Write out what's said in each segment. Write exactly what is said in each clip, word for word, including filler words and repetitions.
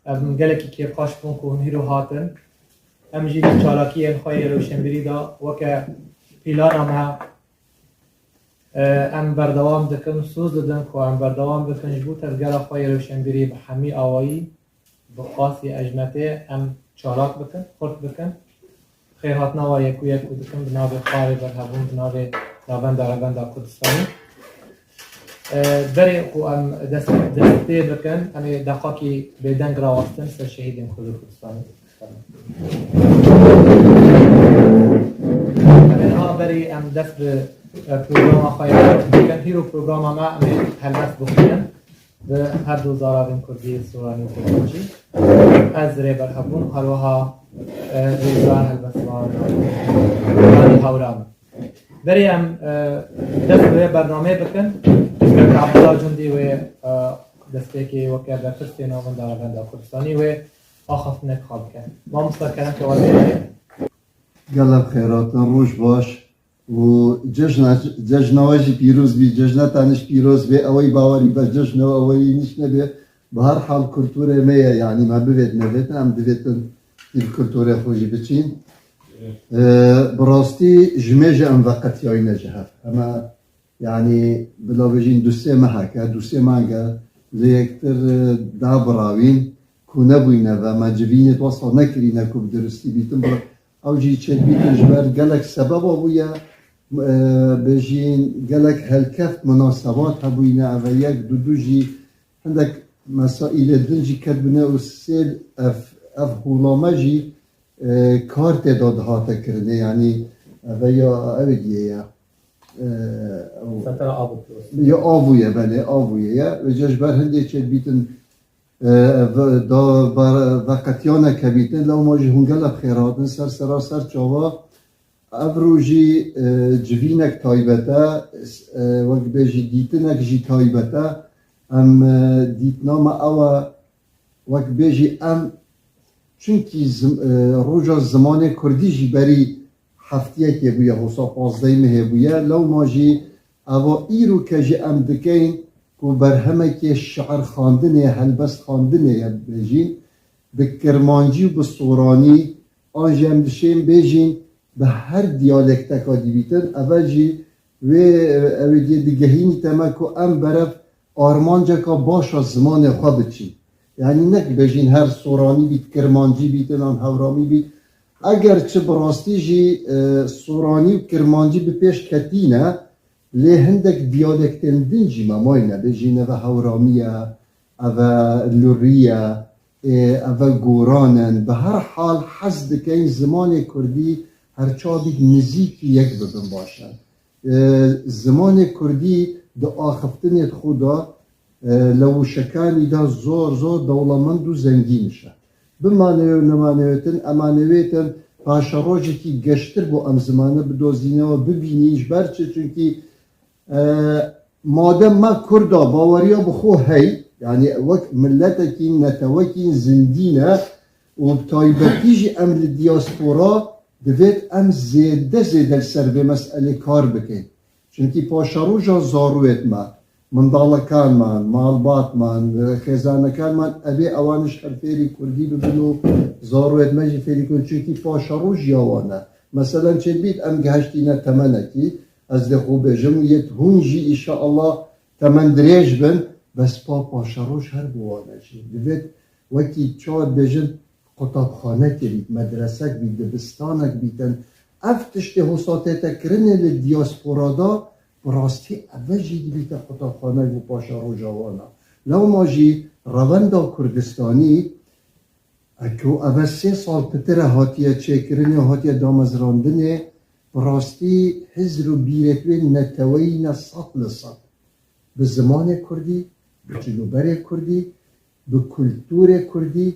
Em gelekî kêfxweş bûn ku hûn hîro hatin. Em jî di çalakiyên xwe yê rewşenbîrî de weke pîlana me, e, em berdewam dikin, soz didin ku em berdewam bikin ji bo tevgera xwe yê rewşenbîrî bi hemî awayî, bi qasî ejmetê em çalak bikin, xurt bikin. Xêrhatina we yek û yek û dikin bi navê Xwarê Berhevûn, bi navê Navenda Revenda Kurdistanî. E, berê ku em dest, dest pê bikin, em ê deqakî bêdeng rawestin ser şehîdên Kurd û Kurdistanê. Em ê niha berî em dest bi, e, programa xwe yê bikin. Hîro programa me em ê helbest bixwînin. Bi her du zaravên kurdî, soranî û kurmancî. Ez Rêber Hebûn, herwiha, e, Rêza Helbestvan Nîhanî Hewran. Berê em, e, dest bi wê bernameyê bikin. Weke Abdullah Cundî wê, e, destpêkê weke berpirsê Navenda Revenda Kurdistanî wê axaftinek xwe bike. Mamosta kerem ke we dê. Gelek xêratin, roj baş. Û cejna, cejna we jî pîroz bî. Cejna te nîş pîroz bê, ewey bawerî be, cejna we eweyî nîş nebe. Bi her hal kulturê me ye, yanî me bivêt nevêtin, em divêtin tîv kulturê xwe jî biçîn. Ee, bi rastî ji me jî em veqetiyayîne ji hev. Heme, yanî, bila bêjîn du sê meheke, du sê mange li yektir, e, dabirawîn ku nebûyne ve, me civînê wesa nekirîne ku bi diristî bîtin. Bi Ew jî çêdibîtin ji ber gelek sebeba bûye, e, bêjîn gelek helkeft munasebat hebûyne, ev e yek, du du jî hindek mesaîlê din jî ketibûne û sê ev, ev holame jî, e, kar tê de dihate kirinê, yanî ev e ya ew diye ye. E, ew Sentera av û pîrozî. Ya avû ye, belê, avû ye ye. Vêca ji ber hindê çêdibîtin, e, ve-, da ber-, veqetiyane kevîtin, lewma jî hûn gelek xêr hatin ser sera ser çava. Ev rojî, e, civînek taybet e, e, wek bêjî dîtinek jî taybet e. Em, e, dîtina me ew e, wek bêjî em, çunkî zim-, e, roja zimanê kurdî jî berî heftiyekê bûye, hosa pazdehê mehê bûye, lewma jî eva îro ke jî em dikeyn ku berhemekê şiir xwendinê, helbest xwendinê ye bêjîn, bi kirmancî û bi soranî, an jî em dişên bêjîn bi her diyalekteka dîbîtin, eve jî wê, ew ê diyê digehînî te me ku em berev armanceka baş a zimanê xwe biçîn. Yanî nek bêjîn her soranî bît, kirmancî bît, inan hewramî bît. Eger çi bi rastî jî, e, soranî û kirmancî bi pêş ketîne, lê hindek diyalektên din jî me mayne. Bêjî neve hewramî ye, eve lurî ye, ê, eve goran in. Bi her hal hez dikeyn zimanê kurdî her çawa bît nizîkî yek bibin baş e. E, zimanê kurdî di axiftinê xwe de, e, li wişekanî de zor, zor dewlemend û zengîn e. Bimanê wê û nemanê wê tin, emanê wê tin paşerojekî geştir bo em zimanê bidozîne û bibînî. Ji ber çi? Çunkî, e, madem me Kurda baweriya bi xwe hey, yanî wek miletekî, netewekî zindî ne û bi taybetî jî em li diaspora divêt em zêde zêde li ser vê meselê kar bikin. Çimkî paşeroja zarûyêt me, mindalekan me, malbat me, xêzanekan me, evê ewan ji hev fêrî kurdî bibin û zarûyêt me jî fêrî kurdî. Çimkî paşeroja wan e. Meselen çêdibît em gihiştîne temenekî, ez dê xwe bêjim, yêt hûn jî înşeallah temen dirêj bin, bes pa paşeroj her bi wan e jî. Divêt wekî çawa dibêjin, qutabxanekê bît, medresek bît, dibistanek bîtin. Ev tiştê hosa tête kirinê li diaspora de, bi rastî eve jî dibîte qutabxanek bo paşeroja wan e. Lewma jî Revenda Kurdistanî, e, ku eve sê sal pitir e hatiye çêkirinê û hatiye damezrandinê, bi rastî hizr û bîrêt wê neteweyî ne sed li sed. Bi zimanê kurdî, bi cilûberê kurdî, bi kulturê kurdî,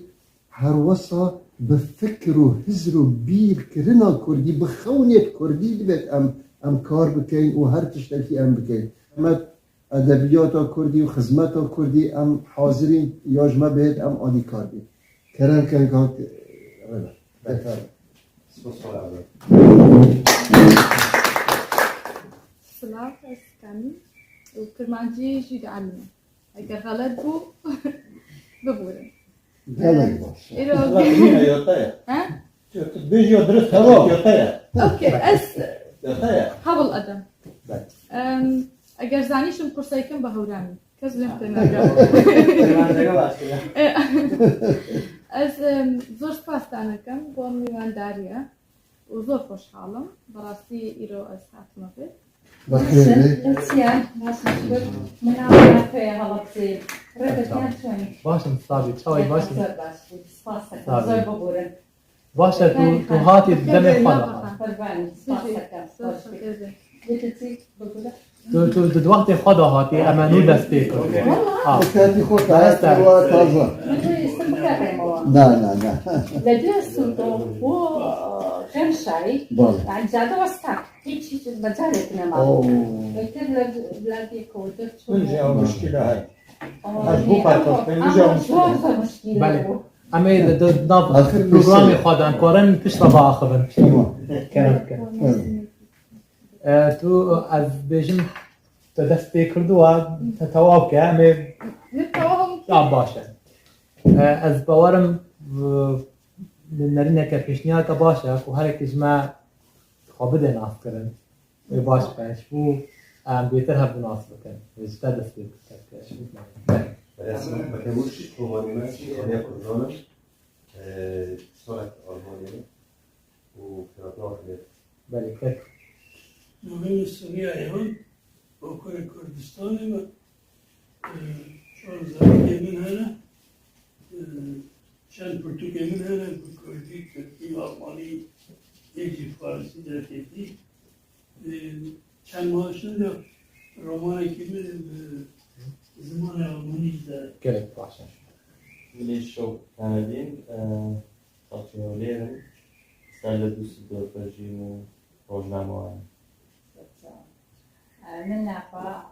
her wesa bi fikir û hizr û bîrkirina kurdî, bi xewnêt kurdî divêt em, em kar bikeyn û her tiştekî em bikeyn. Me edebiyata kurdî û xizmeta kurdî em hazirîn ya ji me bihêt em alîkar bîn. Kerem ken kak Rêber. Bekar. Silav, ez Kamî û Kirmancî jî dielîme. Eger xelet bû, biborin. Gelek baş. Îro Yota ye. Ha? Bêj ya dirist, Tamam. Yota ye. Okey, ez Yota ye. Hewl edim. Belê. Em, eger zanîşim, pirseykim bi hewramî. Kes lêm tê nake. Peyvandega baş e. E, ez, em, zor spas te nakim bo mîwandariye û zor xweşhal im. Bi rastî îro ez hatime vê. Bexêrê. Baş in, baş in, şükür. Min navê me Toya Halapçê. Rêvetiyan çûnî. Baş in, sabî, çawî baş in. Zor baş bû. Spas dikim. Sabî. Zor bibûrin. Baş e, tu, tu hatî di demê xwe de hatî. Qurbanî, spas dikim. Zor şikir. Yê tu çi bibûre? Tu, tu, tu di wextê xwe de hatî, em e nû dest pê kir. Wala. Ha. Bi ketî xwe Dest te. Taze. Min tu îsim bikerîme wa. Na, na, na. Lê dû Sûdo û Xemşayî. Bale. Yani cade westak. Hiç, hiç mecalê tune ma. Oo. Beter le, le bir kodur. Min jî ew muşkîle heye. Aa, Ez bû ne, paytaxt ama, bim, min jî ew ama muşkîle. Zor zor muşkîle Belê. Bu. Em ê di, di nav Axir programê bir şey. Xwe de em karin pişta biaxivin. Tamam. Kerem, kerem. Evet. E, tu, ez bêjim, te dest pê kirdiwa, te tewab ke, em ê Ne tewab ke? Ya baş e. E, ez bawerim, e, li nerîneke pêşniyareke baş e, ku herek ji me xwe bide naskirin. Wê baş be, ji bo em bêtir hev nas bikin. Wê ji te dest pê bike, ji bo me. Belê. Belê, Sinan, belê, wê çi komarî me, xaliya Kurdan e, e, salek Almanyayê û xelatna xilê. Belê, kek. Navê min Suriyayê ye, Bakurê Kurdistanê me. Çar zarokê min hene, çend pirtûkê min hene, bi kurdî, tirkî, almanî, yek jî farisî derketî. Çend mah şûn de romanekî min bi zimanê almanî jî derket. Gelek baş e. Min ê şo tenedîn, e, xelkê Hewlêr in, ser li Düsseldorf jîn û rojname wan. Min nafa,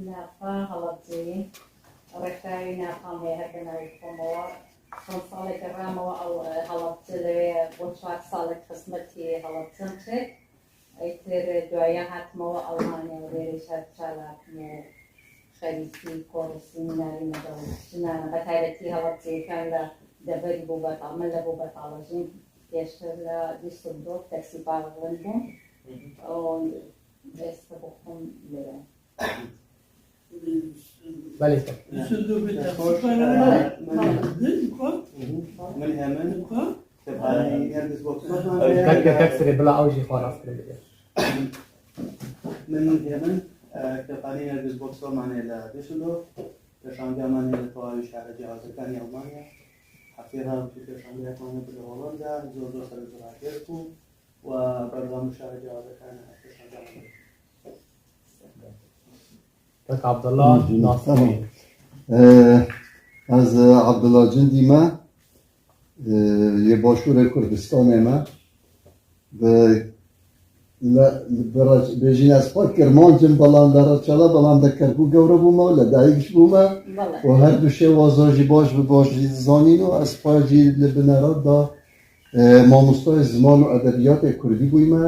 nafa Halabceyî, rêkayê nafa me her binayê xwe me wa. Çend salek ramewa ew, e, Halabci lê bo çar salek xizmetî Halabcin çek. Êtir duaya hatime we Almanya û lêrê şer çalak me xerîsî, korî, semînarî me de û jinana, be taybetî Halabceyî kan de deverî bû betal, min le bû betal jîn. Pêştir li Düsseldorf teksî parvin bûm. Û ez te bixwim lê. Belê, sir. Düsseldorf teksî parvin. Min hemen kitapxaneyê Nergis Bookstore. Tek, tek sirê bila ew jî xwe rast kirin bide. Min hemen, e, kitapxaneyê Nergis Bookstore mane li Düsseldorf. Pêşangeha me li tevayî şehra cihazekî Almanya. Heftê re pêşangehek me bû li Holanda, zor zor ser zor rakêt bû. Û berdewam şehra cihazekî pêşangeha me. Kek Abdullah, Hı hı, nasıl? Tamam. Ee, ez, e, Abdullah Cindî me. Yê Başûrê Kurdistanê me. Bi, li, li, bi re-, bêjîn ez xwe Kirmanc im, belam li Reçela, belam de Kerkûk gewre bûme û li dayik jî bûme. Belê. Û her du şêwaza jî baş bi baş jî dizanîn û ez xwe jî li binera da, e, mamostayê ziman û edebiyatê kurdî bûyme.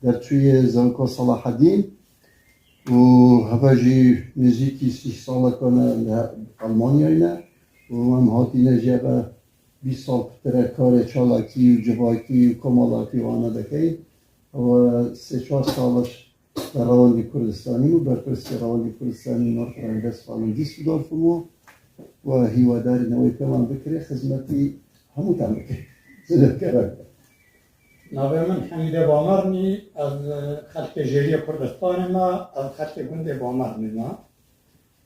Derçûyê Zanko Selahedîn û heve jî nêzîkî sî salekan e li Almanyayê ne û em hatîne jî heve bîst sal pitir e karê çalakî û civakî û komalakî wana dikeyin. Ew sê çar sal e ji ber Rewandî Kurdistanî û berpirsê Rewandî Kurdistanî Nordrhein-Westfalen Düsseldorf bû û hîwadarî ne wê pêman bikirê, xizmetî hemû te bike. Silav kerem. Navê min Hemîdê Bamernî, ez, e, xelkê Jêriyê Kurdistanê me, ez xelkê gundê Bamernî me.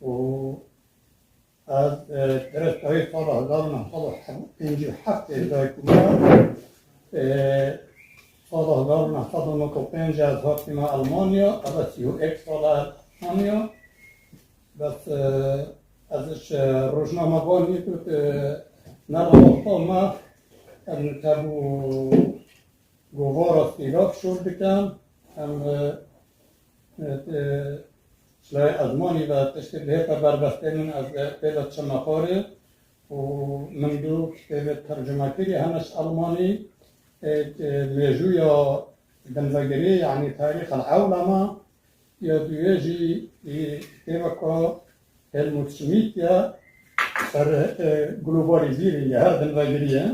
Û ez, e, dirêjtayî sala hezar û neh sed û pêncî û heftê li dayik bûme. E, sala hezar û neh sed û nod û pênc ez hatîme Almanya, ez sî û yek sala Almanya. Bes, e, ez ji rojnamevaniyê got, e, ne raxta me, em te bû govara sîlav şûr dikin, em, e, e, e, ji layê ezmanî ve tiştê dihête ber destê min, ez, e, pê de çime xwarê û min du kitêbê tercumekirî hene ji Almanî, e, e, mêjûya dimvegirî, yanî Tarîx el Ewlema, Ya duyê jî, e, kitêbeka Helmut Schmidt ya, Her, e, globalîzîrî ye, her din vegiriye.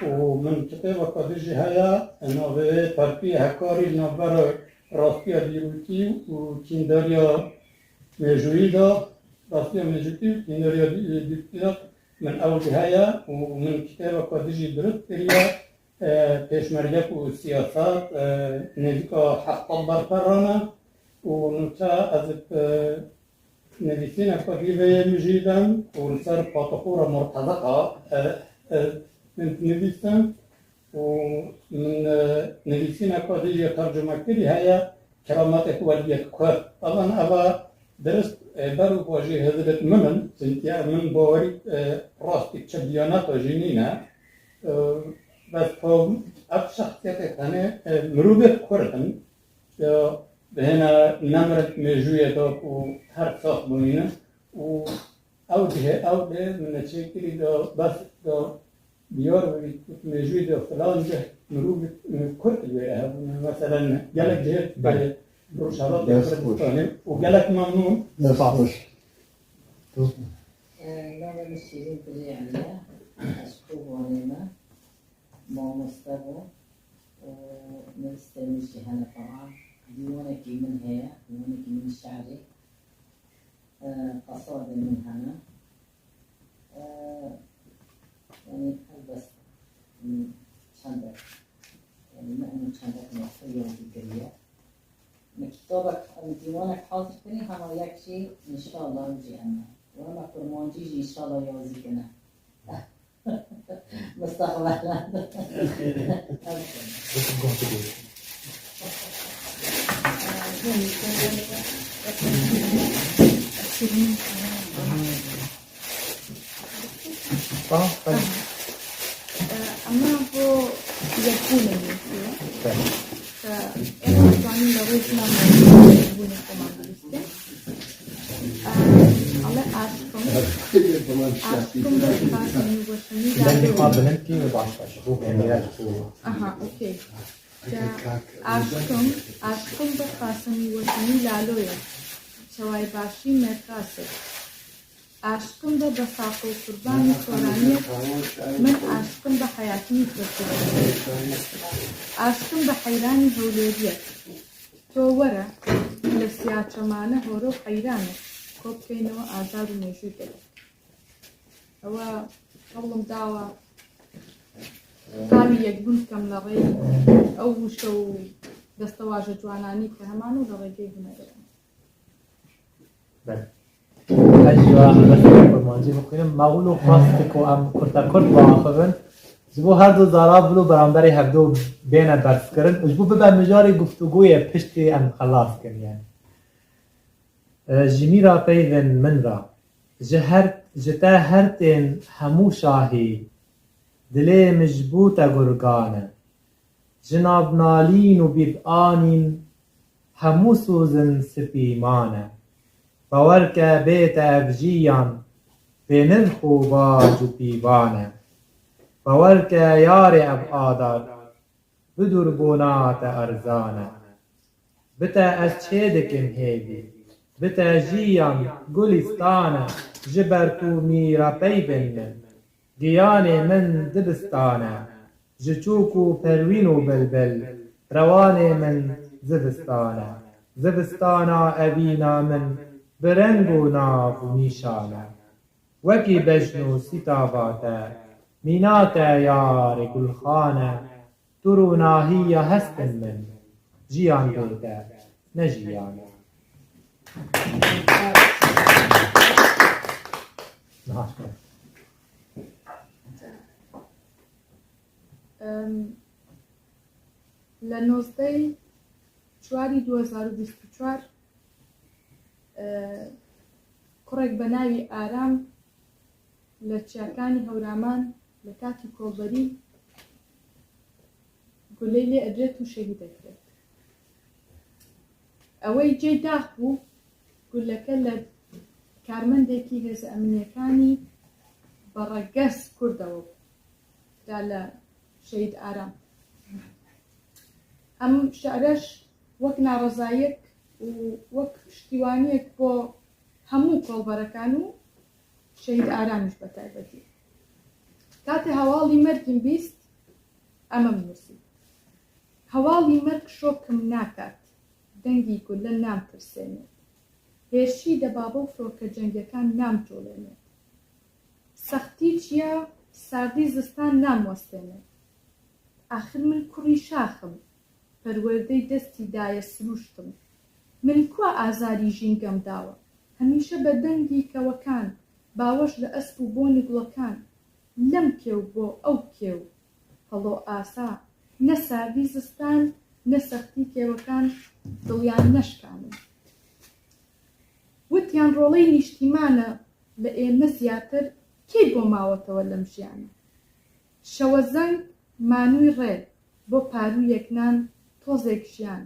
Û min kitêbeka din jî heye, navê Terkî Hekarî li navbera rastiya dîrokî û tîndariya mêjûyî de, rastiya mêjûyî û tîndariya dî-, dîrokî de min ew jî heye û min kitêbeka din jî dirust kiriye. E, Pêşmerge û siyaset, e, nêzîka heftad berperane û nûçe ez, e, nivîsîneka dî vê yê min jî dem û li ser patixûra murtezeqa, e, e, min dinivîsim û min, e, nivîsîneka dî jî tercumekirî heye, Kerametê ku weliyek Kurd. Evan eva dirist, e, ber û bajê hizibêt min in, çimkî min bawerî, e, rastî çi diyaneta jî nîne. E, bes ev şexsiyetê tenê, e, mirovêt Kurd in. Ya, bihêne nemirin mêjûyê de ku her sax bimînin û ew cihê, ew lê min neçêkirî de bes de diyar bibît ku mêjûyê de filan cih mirovî, e, Kurd li wê hebûne. Meselen gelek cihê, Belê. e, Rojhelatê Dest xweş. Kurdistanê û gelek memnûn. Dest Spas. xweş. E, navê min Şîrîn Dilê Elî ye. Ez ji Kobanê me. Mamoste bû û nivîsê min jî hene, teban dîwanekî min heye, dîwanekî min şerî, e, qesadê min hene. E, yanî helbest, m, çendek, yanî min çendek nûxteyê jî kiriye. Min kitabek, min dîwanek hazir kirin, hema yek jî înşallah ew jî hene. Û hema kurmancî jî înşallah yazî kine. Mustaqbelen. Tamam, tamam. Ee, ama bu yapı ne diyor? Tamam. Ee, en azından da bu yüzden bu ne zaman işte. Ee, ale aşkım. Aşkım da kasını başını Ben bir daha bilin ki ve baş başa. Bu beni biraz bu. Aha, okey. Aşkım, aşkım da kasını başını laloya. Çaway başı merkası. Aşkım da besako kurbanî soraniyek, min aşkım da heyatî kurbanî. Aşkım da heyranî hewlêriyek. To were, li siyaçemane horo heyran e, kop keynewe azar û mêjû gelek. Ewa hewlim dawa, xalî yekbûn dikem li rêy ew wişe û destewaje ciwananî ke heman û li rêgey hunerê. Belê. Ez jî wa helbesteke kurmancî bixwînim. Maqûl û xwest ku em kurtekurt biaxivin. Ji bo her du zara bilo beramberî hevdu bêne berzkirin û ji bo bibe mijarê guftûgoyê piştî em xelas kin yani. E, ji mîra peyvên min re, ji her, ji te her tên hemû şahî, dilê min ji bo te gurgan e. Ji nav nalîn û bîranîn hemû sozin spî mane. Bawer ke bê te ev jiyan bênirx û bac û pîvan e. Bawer ke yarê ev adar bi dûrbûna te erzan e. Bi te ez çê dikim hêvî, bi te jiyan gulîstan e, ji ber tu mîra peyvên min. Giyanê min dibistan e, ji çûk û perwîn û bilbil, rewanê min zivistan e. Zivistana evîna min bi reng û nav û nîşan e. Wekî bejn û sîtava te, mîna te yarê gulxan e. Tu rûnahî ya hestên min, jiyan bê te ne jiyan e. Niha. Em, li nozdehê çarê du hezar û bîst û çar, e, kurek bi navî Aram li çiyakanî Hewraman li katî kolberî guley lê edret û şehîd ekret. Ewey cey dax bû, guleke li karmendekî hêza emniyekanî bi reges kurdewe bû, da li şehîd Aram. Em şi'reş wek narezayek û wek piştîwaniyek bo hemû kolberekan û شەهید ئارامیش بە تایبەتی. کاتێ هەواڵی مەرگیم بیست، ئەمەم نووسی: هەواڵی مەرگ شۆکم ناکات، دەنگی گولە نامترسێنێت، هێرشی دەبابە و فرۆکە جەنگیەکان نامجوڵێنێت، سەختی چیا ساردی زستان ناموەستێنێت. ئاخر من کوڕی شاخم، پەروەردەی دەستی دایە سرووشتم. من کوا ئازاری ژینگەم داوە؟ هەمیشە بە دەنگی کەوەکان باوەش لە ئەسپ و بۆنی گوڵەکان، لەم کێو بۆ ئەو کێو، هەڵۆ ئاسا، نە ساردی زستان، نە سەختی کێوەکان دڵیان نەشکانن. وتیان ڕۆڵەی نیشتیمانە لە ئێمە زیاتر، کەی بۆ ماوەتەوە لەم ژیانە؟ شەوە زەنگ مانووی ڕێ، بۆ پاروویەک نان، تۆزێک ژیان.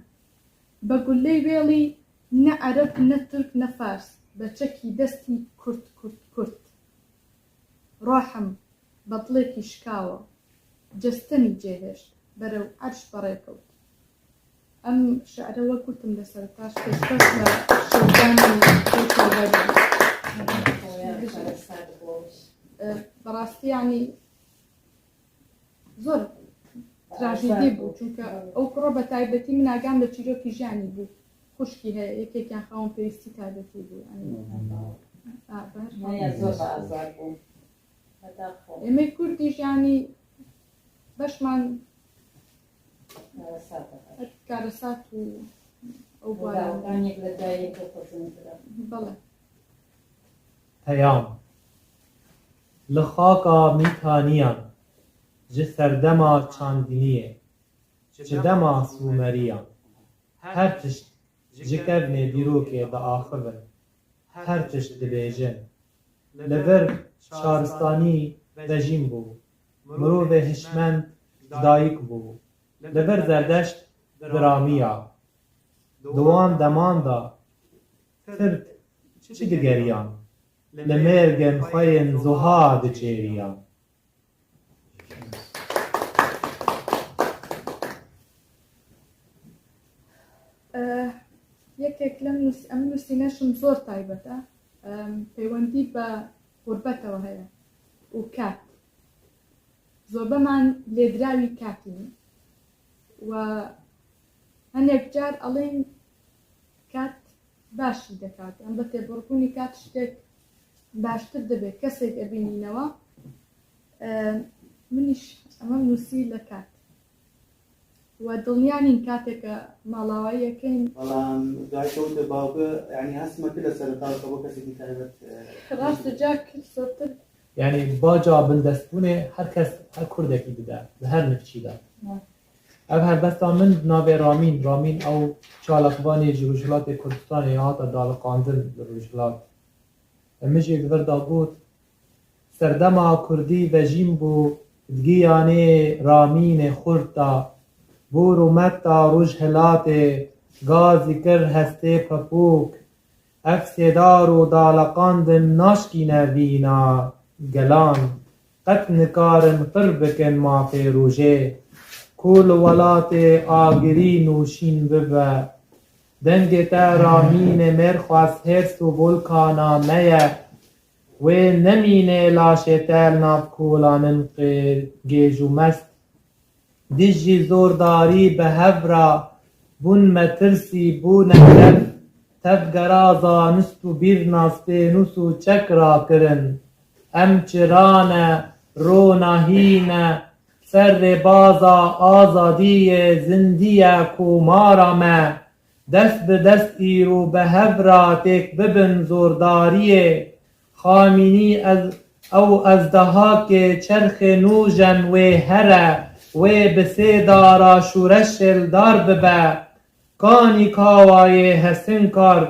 بە گوللەی وێڵی نە عەرەب، نە تورک، نە فارس، بە چەکی دەستی کورت، کورت، کورت. ڕۆحم بە دڵێکی شکاوە، جەستەمی جێهێشت، بەرەو عەرش بەڕێکەوت. ئەم شعرە وەک گوتم لە سەرتاش پێشکەش لە شەوگانی دکتۆر بەرین. ئە، بەڕاستی یعنی زۆر تراژیدی بوو، چونکە ئەو کوڕە بە تایبەتی من ئاگام لە چیرۆکی ژیانی بوو. خوشکی هەیە، یەکێکیان خاوەن پێویستی تایبەتی بوو، یعنی، ئا، بە هەر حاڵ. هەیە، زۆر بە ئازار بوو. بەداخەوە. ئێمەی کوردیش، یعنی، بەشمان کارەسات دەکات. هەر کارەسات و ئەو بوارانە. ڕووداوەکان یەک لە دوای یەک دەخۆشن. بەڵێ. Peyam. Li xaka Mîtaniyan, ji serdema çandiniyê, ji dema Sûmeriyan, her tişt ji kevnê dîrokê diaxivin, her tişt dibêjin. Li vir şaristanî vejîn bû, mirovê hişmend ji dayik bû, li vir Zerdeşt diramiya. Di wan deman de Tirk çi digeriyan? Li mêrgên xwe yên zuha diçêriyan. ئە، یەکێک لەم نووس-، ئەم نووسینەشم زۆر تایبەتە. ئەم، پەیوەندی بە غوربەتەوە هەیە و کات. زۆربەمان لێدراوی کاتین و هەندێک جار ئەڵێن کات باشی دەکات، یان بە تێپەڕبوونی کات شتێک باشتر دەبێت، کەسێک ئەبینینەوە. ئە، منیش ئەمەم نووسی لە کات. و دڵنیا نین کاتێکە ماڵاواییەکەین. بەڵام دوای کەوتە باوکە، یعنی هەستمە کرد لە سەرەتاوە کە بۆ کەسێکی تایبەت، ئە، ڕاستە، جا کرد زۆرتر. یعنی باجا بندەستبوونێ هەر کەس، هەر کوردێکی دەدا، لە هەر نفچی دا. Ev helbesta min di navê Ramîn, Ramîn ew çalakvanê ji Rojhilatê Kurdistanê hate daliqandin li Rojhilat. Min jî di vir de got, serdema Kurdî vejîn bû, di giyanê Ramînê xurt de, bû rûmet da Rojhilatê, gazî kir hestê pepûk. Ev sêdar û daleqandin naşkîne vîna gelan. Qet nikarin qir bikin mafê rojê. Ku li welatê agirî nûşîn bibe. Dengê te Ramînê mêrxwaz hêrs û volkana me ye. Wê nemîne laşê te li nav kolanin qê-, gêj û mest. Dijî zordarî bi hev re bûn metirsî, bûne tev, tevgera zanist û bîrnastê nûs û çek rakirin. Em çira ne, rona hîn e, ser rêbaza azadiyê zindiye komara me. Dest bi dest îro bi hev re têk bibin zordariyê. Xamînî ez, ew ezdehakê çerxê nûjen wê here, wê bi sê dara şûreşê li dar bibe. Kanî kawayê hesinkar,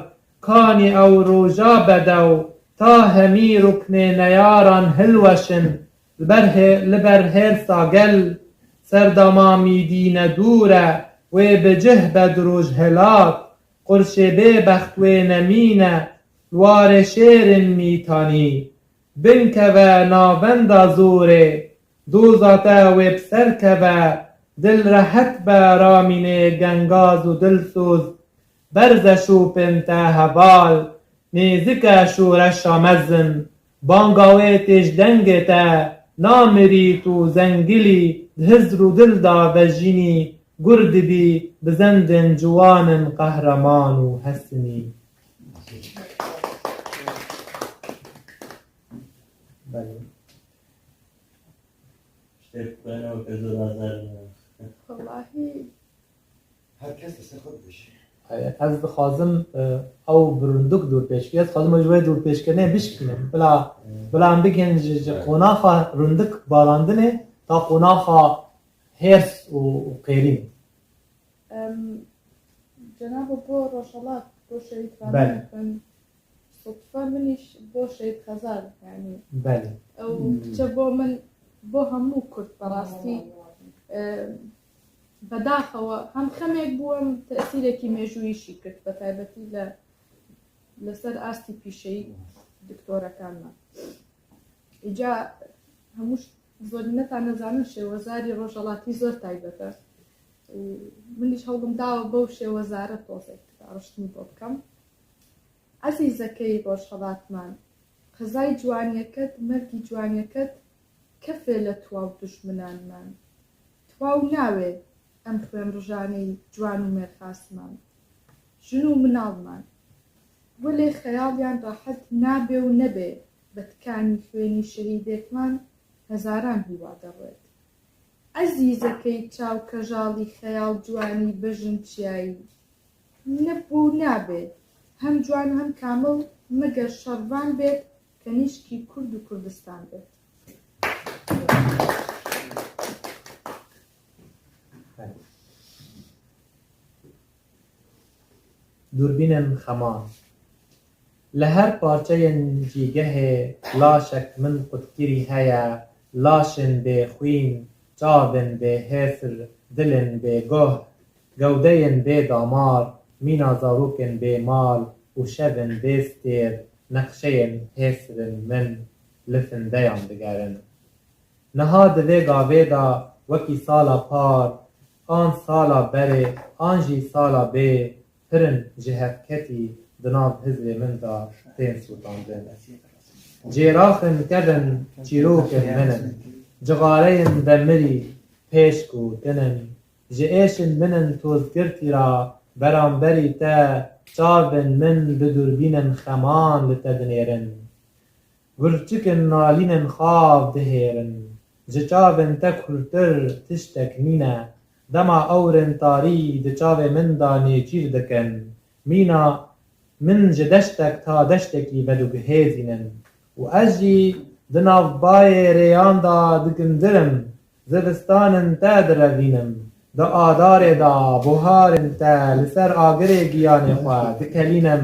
kanî ew roja bedew, ta hemî ruknê neyaran hilweşin, li ber hê-, li ber hêrsa gel, serdema mîdîne dûr e, wê bi cih be di Rojhilat, qurşê bêbext wê nemîne, li warê şêrên Mîtanî. Binkeve navenda zorê, doza te wê bi ser keve, dil rehet be Ramînê gengaz û dilsoz, berze şopên te heval, nêzik e şoreşa mezin, Banga wê tê ji dengê te, namirî tu zengilî, di hizr û dil da vejînî, gur dibî, bi zendên ciwan in qehreman û hesinî. Belê. Ştê xwena weke zor azar ne. Wellahî. Her kes li ser xwe dibêje. Ez dixwazim, e, ew bi rindek dûr pêş bî. Ez dixwazim ew ji wê dûr pêşkirinê bişkînim. Bila, Hmm. bila em bigihên ji, ji Evet. qonaxa rindek balandinê ta qonaxa hêrs û, û qêrîn. Em, Cenabo bo Rojhelat, bo Şehîd Belê. Ramî bin Sutfe min îş bo Şehîd Xezal, yanî Belê. ew Hmm. diçe bo min, bo hemû Kurd berastî, e, bedaxewa hem xemek bû, hem tesîrekî mêjûyî jî girt, bi taybetî li, li ser astî pîşeyî doktorekan me. Îca hemû ş-, zorîneta nezanin şêwezarî rojhelatî zor taybet e. Û min îş hewlim dawa bo şêwezare tozek dariştî bo bikim. Ezîzekey rojhelatman, qezay ciwaniyeket, mergî ciwaniyeket kefê li twa û dijminanman. Twa û navê em xwên rijanê ciwan û mêrxasman, jin û minalman. Welê xeyaliyan rehet nabe û nebe bi tikanî xwênî şehîdêkman hezaran hîwa derwet. Ezîzekey çaw kejalî xeyal ciwanî bejin çiyayî. Ne bû nabe. Hem ciwan hem kamil meger şervan bêt, kenîşkî Kurd û Kurdistan bêt. Dûrbînên xeman. Li her parçeyên cîgehê laşek min qutkirî heye, laşên bê xwîn, çavên bê hêsir, dilên bê guh, gewdeyên bê damar, mîna zarokên bê mal û şevên bê stêr, neqşeyên hêsirên min li findeyan digerin. Niha di vê gavê de wekî sala par, an sala berê, an jî sala bê, pirin ji hevketî di nav hizrê min de tên sûtandin. Cêraxin kevin çîrokên min in, cixareyên demirî pêşk û tinin. Ji êşin min in tozgirtî re beramberî te, çavên min bi dûrbînên xeman li te dinêrin. Gurçikên nalînên xav dihêrin. Ji çavên te kûrtir tiştek nîne. Dema ewrên tarî di çavê min de nêçîr dikin. Mîna min ji deştek ta deştekî vediguhêzînin. Û ez jî di nav bayê rêyan de digindirim. Zivistanên te direvînim. Di adarê de buharên te li ser agirê giyanê xwe dikelînim.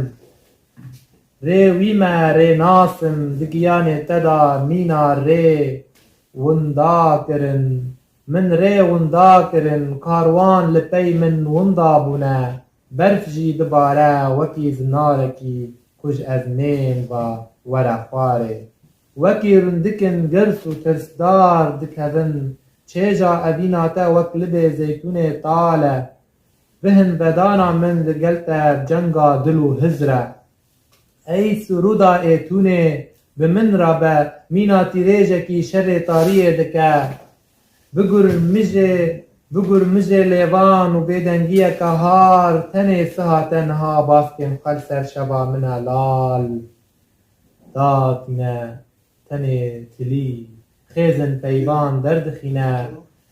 Rê wî me rê nasim, di giyanê te de mîna rê winda kirin. Min rê winda kirin, karwan li pey min winda bûne. Berf jî dibare wekî zinarekî ku ji eznên ve were xwarê. Wekî rindikên girs û tirsdar dikevin, çêja evîna te wek libê zeytûnê tal e. Bihin vedana min li gel te cenga dil û hizr e. Ey sirûda êtûnê, bi min re be, mîna tîrêjekî şevê tariyê dike. Bi gurmijê, bi gurmijê lêvan û bêdengiyeke har, tenê siha te niha baskên xwe li ser şeva min e lal. Datîne. Tenê tilî, xêzin peyvan derdixîne.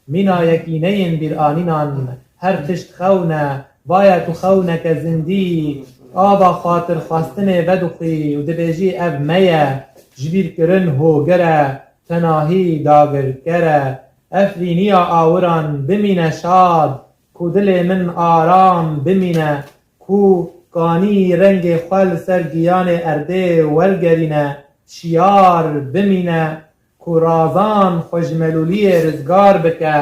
Mîna yekîneyên bîranînan her tişt xewn e. Baya ku xewneke zindî, ava xatirxwestinê vedixwî û dibêjî ev me ye. Jibîrkirin hoger e, tenahî dagirker e. Efrîniya awiran bimîne şad, ku dilê min aram bimîne. Ku kanî rengê xwe li ser giyanê erdê wergerîne, şiyar bimîne, ku razan xwe ji melûliyê rizgar bike,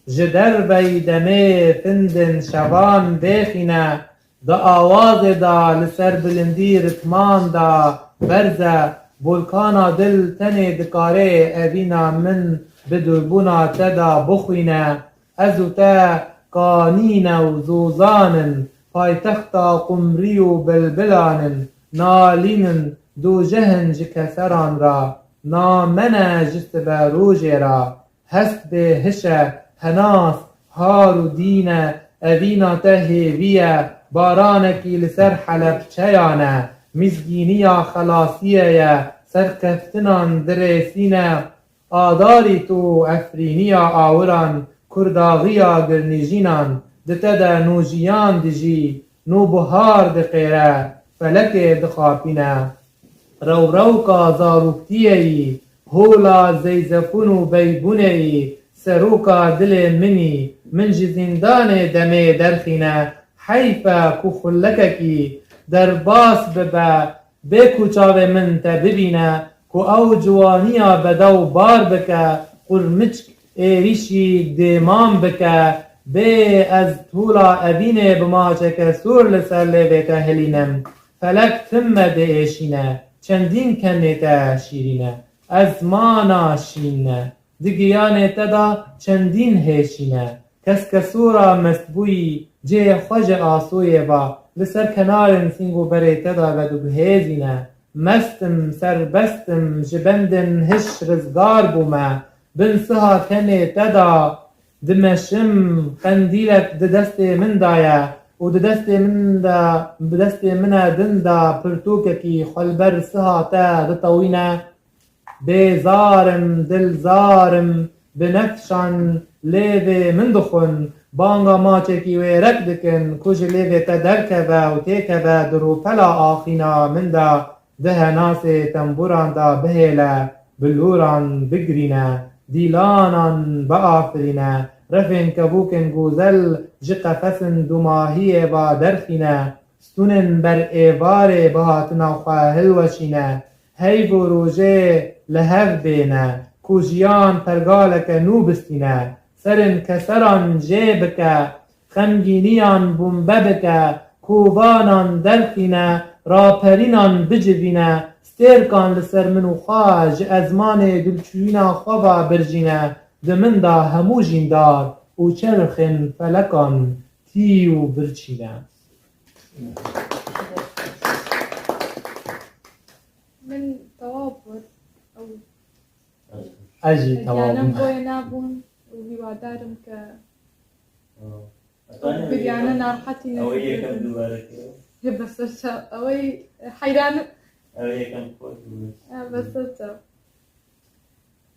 ji derveyî demê findên şevan bêxîne, di awazê de li ser bilindî ritman de berz e, bolkana dil tenê dikare evîna min bi dûrbûna te de bixwîne. Ez û te kanî ne û zozan in, paytexta qumrî û bilbilan in, nalîn in, Dû jehn ji keseran ra, namene ji sibe rojê ra, hest bê hişe, henas, har û dîne, evîna te hêvî ye, baranekî li ser Helebçeyan e, mizgîniya xelasiyê ye, serkeftinan dirêsîne, adarî tu efrîniya awiran, kurdaxiya girnîjînan, di te de nû jiyan dijî, nû buhar diqêre, felekê dixapîne. Rewrewka zaroktiyê yî, hola zeyzefûn û beybûnê yî, seroka dilê min î, min ji zîndanê demê derxîne, heyf e ku xulekekî derbas bibe, bê ku çavê min te bibîne, ku ew ciwaniya bedew bar bike, qurmiçk êrîşî dêman bike, bê ez tola evînê bi maçeke sor li ser lêvê te hilînim. Felek tim me diêşîne, çendîn kenê te şîrîn e. Ezmana şîn e, di giyanê te de çendîn hêşîn e. Keskesora mestbûyî cihê xwe ji asoyê ve li ser kenarên sîng û berê te de vediguhêzîne. Mest im, serbest im, ji bendên hiş rizgar bûme. Bin siha tenê te de dimeşim, qendîlek di destê min de ye û di destê min de, bi destê min e din de pirtûkekî xwe li ber siha te ditewîne. Bêzar im, dilzar im, binefşan lêvê min dixwin, banga maçekî wêrek dikin, ku ji lêvê te derkeve û têkeve di rûpela axîna min de, di henasê tembûran de bihêle, bi lûran bigirîne, dîlanan biafirîne, refên kevûkên gozel ji qefesên dûmahiyê ve derxîne, stûnên ber êvarê bi hatina xwe hilweşîne, heyv û rojê li hev bêne, ku jiyan pergaleke nû bistîne, serên keseran jê bike, xemgîniyan bombe bike, kovanan derxîne, raperînan bicivîne, stêrkan li ser min û xwe ji ezmanê dilçûyîna xwe ve birjîne, di min de hemû jîndar û çerxên felekan tî û birçîne. Min tewab bû. Ew Ez jî tewab biryane bûm. Boye nabûn û hîwadar im ke Aa, ew biryane narahetî nefikirin. Ew yekem dubare kir. Hê beser çav. Ew heyran im. Ew yekem xweş bû. Ha, beser çav.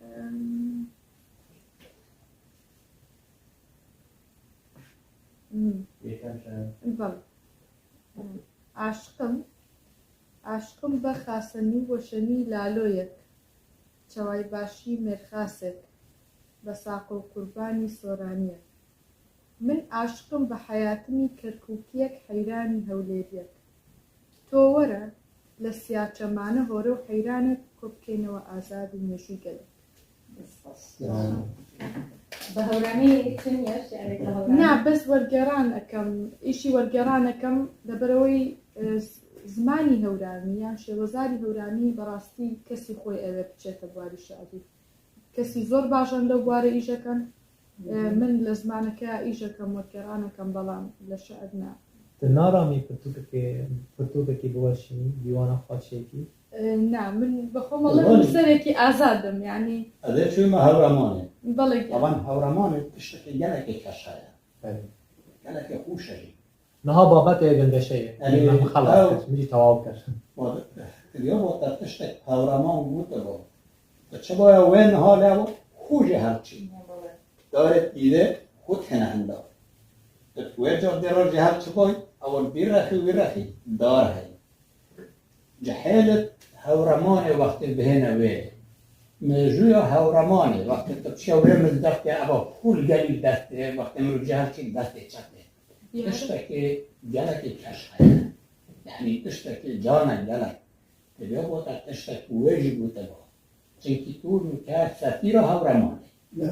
Em, Hmm. Yekem şair. Bel. Aşiqim, aşiqim be xasenî weşenî laloyek, çewaybaşî mêrxasek, be saqo qurbanî soraniyek. Min aşiqim be heyatimî kerkûkiyek heyranî hewlêriyek. To were, li siyaçemane hore û heyranek ku bikeynewe azad û mejû gelek. Bi hewramî çi niye şi'rê te hewramî? Na, bes wergeran ekem, îşî wergeran ekem, leberewey, e, z-, zimanî hewramî, yan şêwezarî hewramî, berastî kesî xwe ew e biçete buarî şi'rî. Kesî zor baş e li warê îjekan. E, min li zimaneke îjekem wergeran ekem, belam li şi'r na. Tu naramî pirtûkekê, pirtûkekî biweşînî, dîwana xwe çêkî? E, na, min bi xwe mele min serekî azad im, yanî. Ez ê çûme Hewramanê. Belê. Avan Hewramanê tiştekî gelekî keş heye. Belê. Gelekî xweş e jî. Niha babetê gindeşe ye. Erê, min xelas kir, min jî tewab kir. Diya bo te tiştek Hewraman gote bo. Te çi baya wê niha lê bo, xwe jî her çi. Darê pîrê xwe têne hinda. Te wê car dê re jî her çi bay, ewil bî rexî wî rexî dar hey. Cihêlit Hewramanê wextê bihêne wê. Mejûya Hewramanê wextê tu çiya wê min destê eva xwe li gelî destê, wextê min cihel çî destê çepê. Ya. Tiştekî gelekî keş heye. Yanî tiştekî canek gelek. Divê bo te tiştek wê jî gote ba. Çimkî tu nûke sefîra Hewremanê. Ya.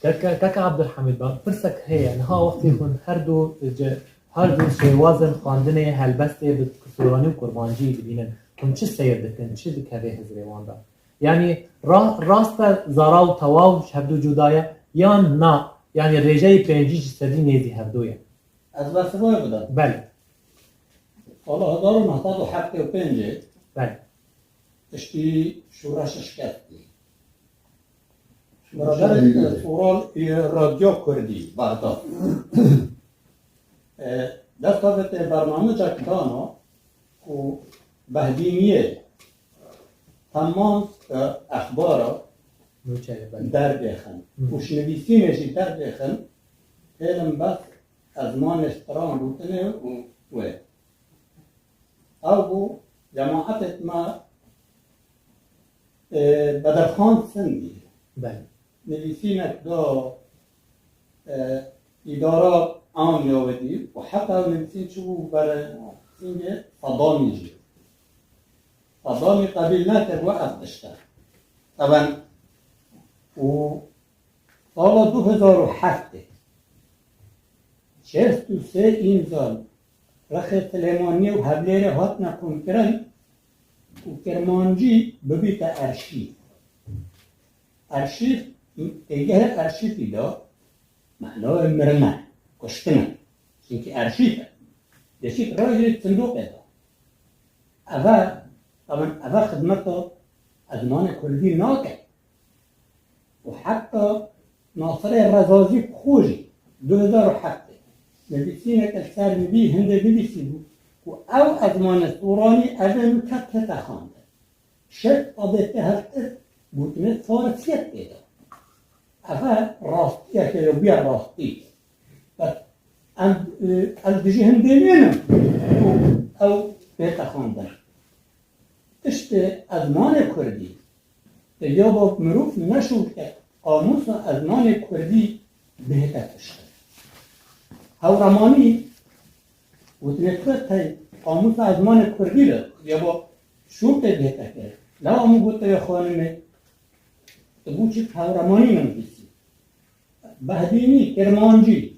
Keke, keke Abdulhamid, ba, pirsek heye. Niha wextê hûn her du ci-, her du şêwazên xwendinê, helbestê bi soranî û kurmancî dibînin. Hûn çi seyr dikin, çi dikeve hizrê wan de? Yanî ra-, rast e zara û tewa ji hevdu cuda ye, yan na? Yanî rêjeyê pêncî ji sedî nêzî hevdu ye. Ez bersiva wê bidim. Belê. Sala hezar û neh sed û heftê û pêncê, Belê. Piştî şoreşa şikestî. Biraderek Soral ê Radyo Kurdî, Bexdad. E, desta vê te bernamecek dana ku behdîniyê temam, e, exbara Nûçe, belê. Derdêxin. Hı. Û ji nivîsînê jî derdêxin, hêlim bes ezmanê stran gotinê û wê. Ew bû cemaetê me, e, Bedirxan Sindî. Belê. Nivîsînek da, e, îdara amya wê dî û heta ew nivîsîn çûbû ber sîngê Sedamî jî. Sedamî qebîl nekir, we ev tişt e. Taben û sala du hezar û heftê şêst û sê îmza li rexê Silêmaniyê û Hewlêrê hatine komkirin û Kirmancî bibîte erşîv. Erşîv, têgehê erşîvî de manayê mirine, kuştine. Çimkî erşîv e. Dê çît rayê sindoqê de. Eve, taben eve xidmeta ezmanê kurdî nake. Û heta Nasirê Rezazî bi xwe jî du hezar û heftê nivîsîneke li ser nivî hindê nivîsîbû ku ew ezmanê soranî ev ê nûke tête xandin. Şêst sedê tê hevtir gotinê farisiyê tê de. Eve rastiyeke ye, bûye rastî. Bes em, e, ez dijî hindê nînim ku ew bête xandin. Tiştê ezmanê kurdî, te ya ba mirov neşûrte, qamûsa ezmanê kurdî bihête kuştin. Hewremanî gotinê tu tey qamûsa ezmanê kurdî de ya ba şûrtê bihête kir. Lewma min gote ya xanimê, tu bû çi hewremanî nenivîsî? Behdînî, Kirmancî,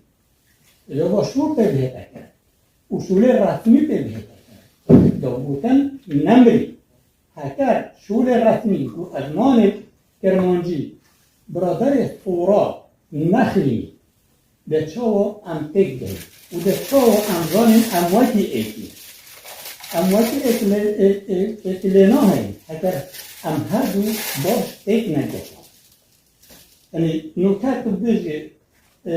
ya ba şûrtê bihête kir. Usulê resmî pê bihête kir. Ya gotin nemirî. Heker şûrê resmî ku ezmanê Kirmancî biraderê Sora nexwînî, dê çawa em têk deyin? Û dê çawa em zanîn em wekî êk in? Em wekî êk lê, ê, ê, êk lê nahêlin, heker em her du baş têk negehin. Yanî nûke tu bêjî, e,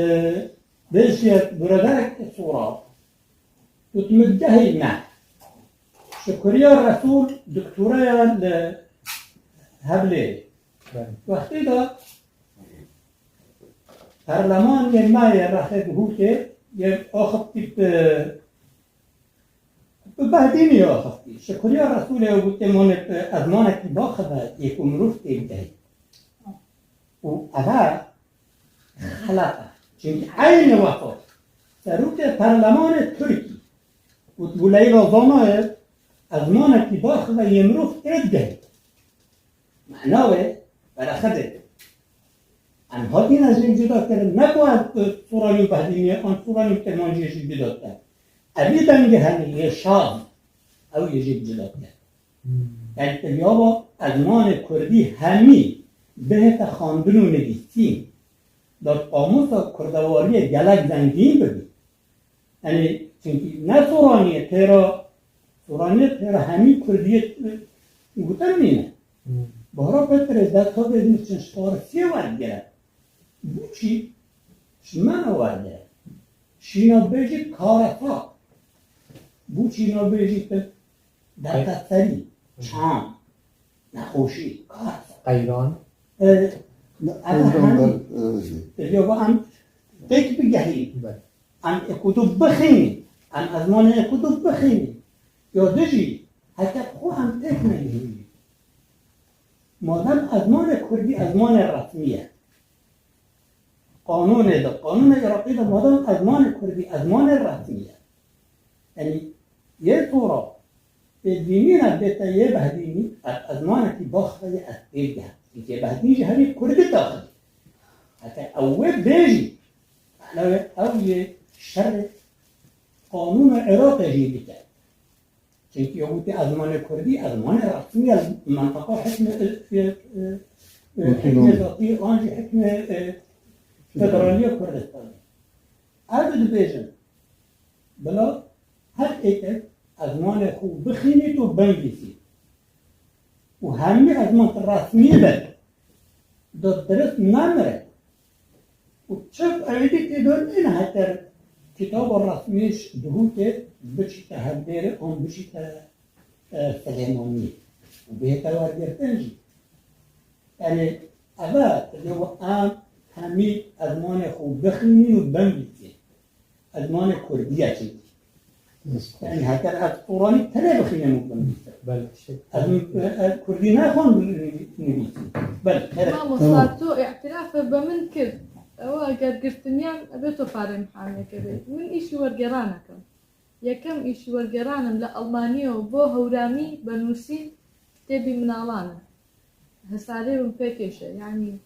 bêjî biraderek Sora, tu dimît gehî ne. Şukriya Resûl doktora ya li Hewlêrê. Belê. Wextê de perlemanê me yê rexê Duhokê yê axiftiye bi, bi behdînî axiftiye. Şukriya Resûlê û gotê, "Manê bi ezmanekî biaxive yê ku mirov têk de." Û eve xelet e. Çimkî eynî wexta serokê perlemanê Tirkî gotibû, Leyla zana ye, ezmanekî biaxive yê mirov têk de. Mena wê, bereqedê. Em hatine jî cuda kirin, ne ku ev, e, Soranî û Behdîniyê an Soranî û Kirmanciyê jî cuda kirin. Evî dengê hemî yê şaz, ew yê jî cuda kirin. Hmm. Yanî tevya wa ezmanê kurdî hemî bihête xandin û nivîsîn, da qamûsa kurdewariyê gelek zengîn bibî. Yanî, çimkî ne Soraniyê pêra, Soraniyê pêra hemî kurdiyê, e, gotin nîne. Hmm. Bahra Petrê dest xwe bêjin çin ji farisiyê werdigire. Bûçî ji me ne werdigire. Şîna bêjî karesa. Bûçî nabêjî tu derdetserî, çand, nexweşî, karesa. Qeyran. E, Qeyran, eve hemî. Belê, e, jî. Te diyo em têk bigehîn. Belê. Em ê ku tu bixînî, em ezmanê ê ku tu bixînî, ya dijî, heke xwe em têk negihînî. Madem ezmanê kurdî ezmanê resmî ye, qanûnê de, qanûnê Iraqî de madem ezmanê kurdî ezmanê resmî ye, yanî yê Sora, yê dînî ne bête yê Behdînî, ev ezmanekî biaxive yê ez têk de. Çimkî Behdîn jî herî kurdî daxilî. Heke ew wê bêjî, Lewê ew yê şerê qanûna Iraqê jî dike. Çimkî ew wî ezmanê kurdî, ezmanê resmî ye, mentiqa hikmê, e, e, e, hikmê zatî, an jî hikmê, e, federaliya Kurdistanê. Ev dibêjin, bila her êkek ezmanê xwe bixînît û binivîsît. û hemî ezmûn resmî be, do dirist namire. Û çi ewîdî tê do nîne heter kitaba resmî ji Duhokê biçîte Hevdêrê an biçîte, e, Silêmaniyê. Û bihête wergirtin jî. Yanî, eve, tu dê em hemî ezmanê xwe bixwînin û binivîsîn. Ezmanê kurdî ye çi. Yanî, heker ez soranî tenê bixwînim û binivîsim. Belê, teşekkür. Ez, ez kurdî naxwim nivîsim. Belê, evet. Mamosta, Tamam. tu îtirafê bi min kir. Ew eger girtiniyan, ebe to parê mihamiyeke bê. Min îşî wergêranekim. Yekem îşî wergêranim li Almaniya û bo hewramî benûsîn kitêbî min alan e. Hesarê min pê kêşe, yanî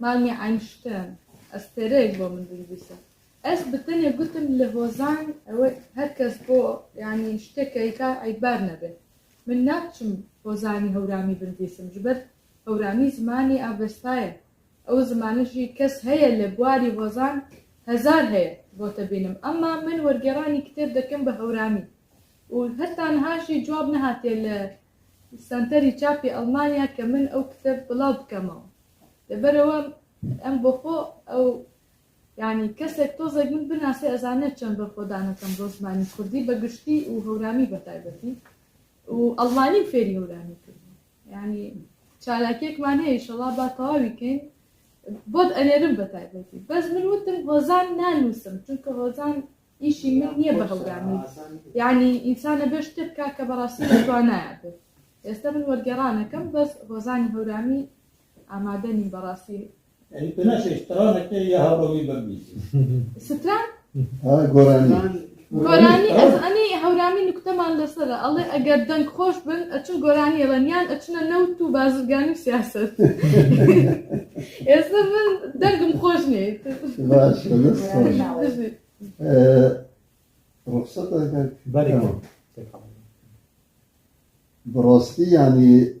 Malmî Einstein, ez têreyek bo min dinivîse. Ez bi tenê gutim li hozan, ew her kes bo, yanî şteke ka eybar nebe. Min naçim hozanî hewramî binivîsim, ji ber hewramî zimanî avesta ye. Ew zimanê jî kes heye li bwarî hozan hezar heye bo te bînim. Emma min wergêranî kitêb dikim bi hewramî. Û heta niha jî cewab nehatiye li senterî çapî Almanya ke min ew kitêb bilav bikema. Li ber ew em, em bo xwe ew, yanî kesek tozek min binase ez ane çend berxwedanek em bo zimanî kurdî be giştî û hewramî be taybetî. Û Almanî fêrî hewramî kir. Yanî çalakiyek mane inşallah ba tawî kin. Bot enerim be taybetî. Bes min wutim hozan nanûsim. Çunke hozan îşî min niye bi hewramî. Yanî însan ebe ştê bika ke berasî bi twanaya bi. Êsta min wergeranekim bes hozanî hewramî amade nîn berasî. Yanî tu neşe stranekê ya hewramî bibîsî. Stran? Ha, goranî. Goranî, ez enî hewramî nukteman li ser e. Alê eger deng xweş bin, eçin goranî elan, yan eçine newt û bazirganî û siyaset. Êsta min dengim xweş nê. Baş, baş. Ee, ruxsat eger. Belê. Tamam. Bi rastî, yanî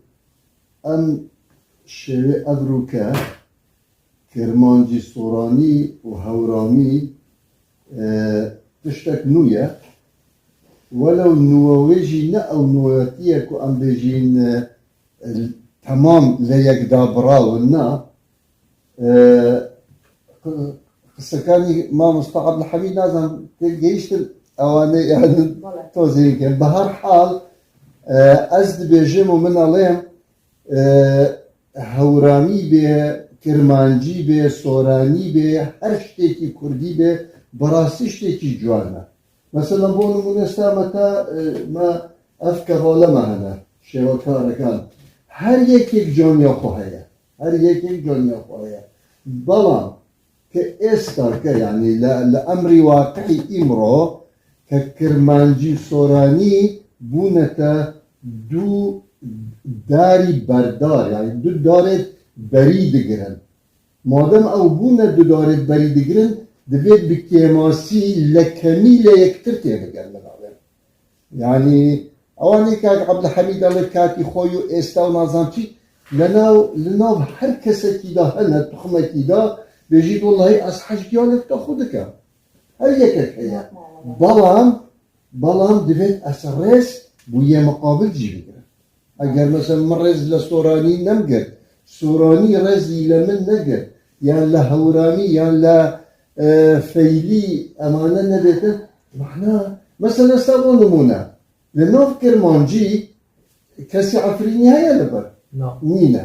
em şêwê evroke kirmancî, soranî û hewramî, e, tiştek nû ye. Welew nûwewê jî ne ew nûwetiye ku em bêjîn, e, temam lê yekda biraw in, na. E, qi-, qisekanî mamosta Abdulhamîd, nazan tê gehiştin ewanê, yani, Bale. tozê ke. Bi her hal, e, ez dibêjim û min alêm, e, hewramî bê, kirmancî bê, soranî bê, her ştêkî kurdî bê, bi rastî ştêkî ciwan e. Mesela, bo nimûne, sta me ta, e, me ev kevale me hene, şêwekarekan. Her yekek caniya xwe heye. Her yekek caniya xwe heye. Belam ke êsta ke, yanî li, li emrî waqiî îmro, ke kirmancî û soranî bûne te du darî berdar, yanî du darê berî digirin. Madem ew bûne du darê berî digirin, divê bi kêmasî lekemî lê yektir têbigerin, min alêm. Yanî, ewanê kak Abdulhamîd alê katî xwe û êsta û nazan çi, li nav, li nav her kesekî de hene, tuxmekî de, bêjî, wellahî, ez hej giyanek te xwe dikim. Her yekek heye. Belam, belam divêt ez rêz bo yê miqabil jî bigirim. Eger, mesela, min rêz li soranî nemgirt, soranî rêzî li min negirt, yan li hewramî, yan li, e, feylî, emane nebêtin, mana, mesela, sta bo nimûne, li nav kirmancî kesî Efrînî heye li vir? Na. Nîne.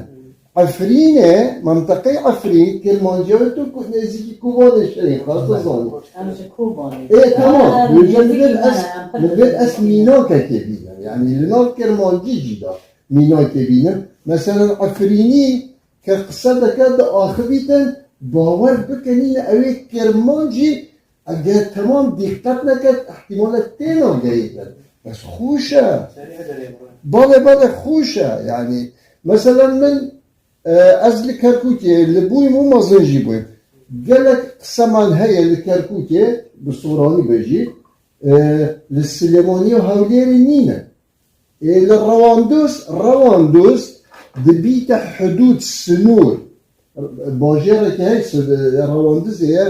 Efrînê, menteqey Efrîn, kirmanciya tu ku nêzîkî Kobanê şerê xwe, tu zanî. Em ji Kobanê. Ê, tamam. Ha, Wêje nêzîkî nivêt ez, me ne, em pir nivêt ez mînakekê bînim. Yanî li nav kirmancî jî de mînakê bînim. Meselen Efrînî ke qise dike diaxivîtin, bawer bikin nîne ew ê kirmancî Eger temam dîqet neket, ihtimale têna gehîtin. Bes xweş e. Balê, balê xweş e. Yanî, meselen min, e, ez li Kerkûkê li bûyim û mezin jî bûyim. Gelek qiseman heye li Kerkûkê, bi soranî be jî, e, li Silêmaniyê û Hewlêrê nîne. Ê, li Rewandûz, Rewandûz dibîte hidûd, sinûr. Bajêreke heye, si-, Rewandizê ye,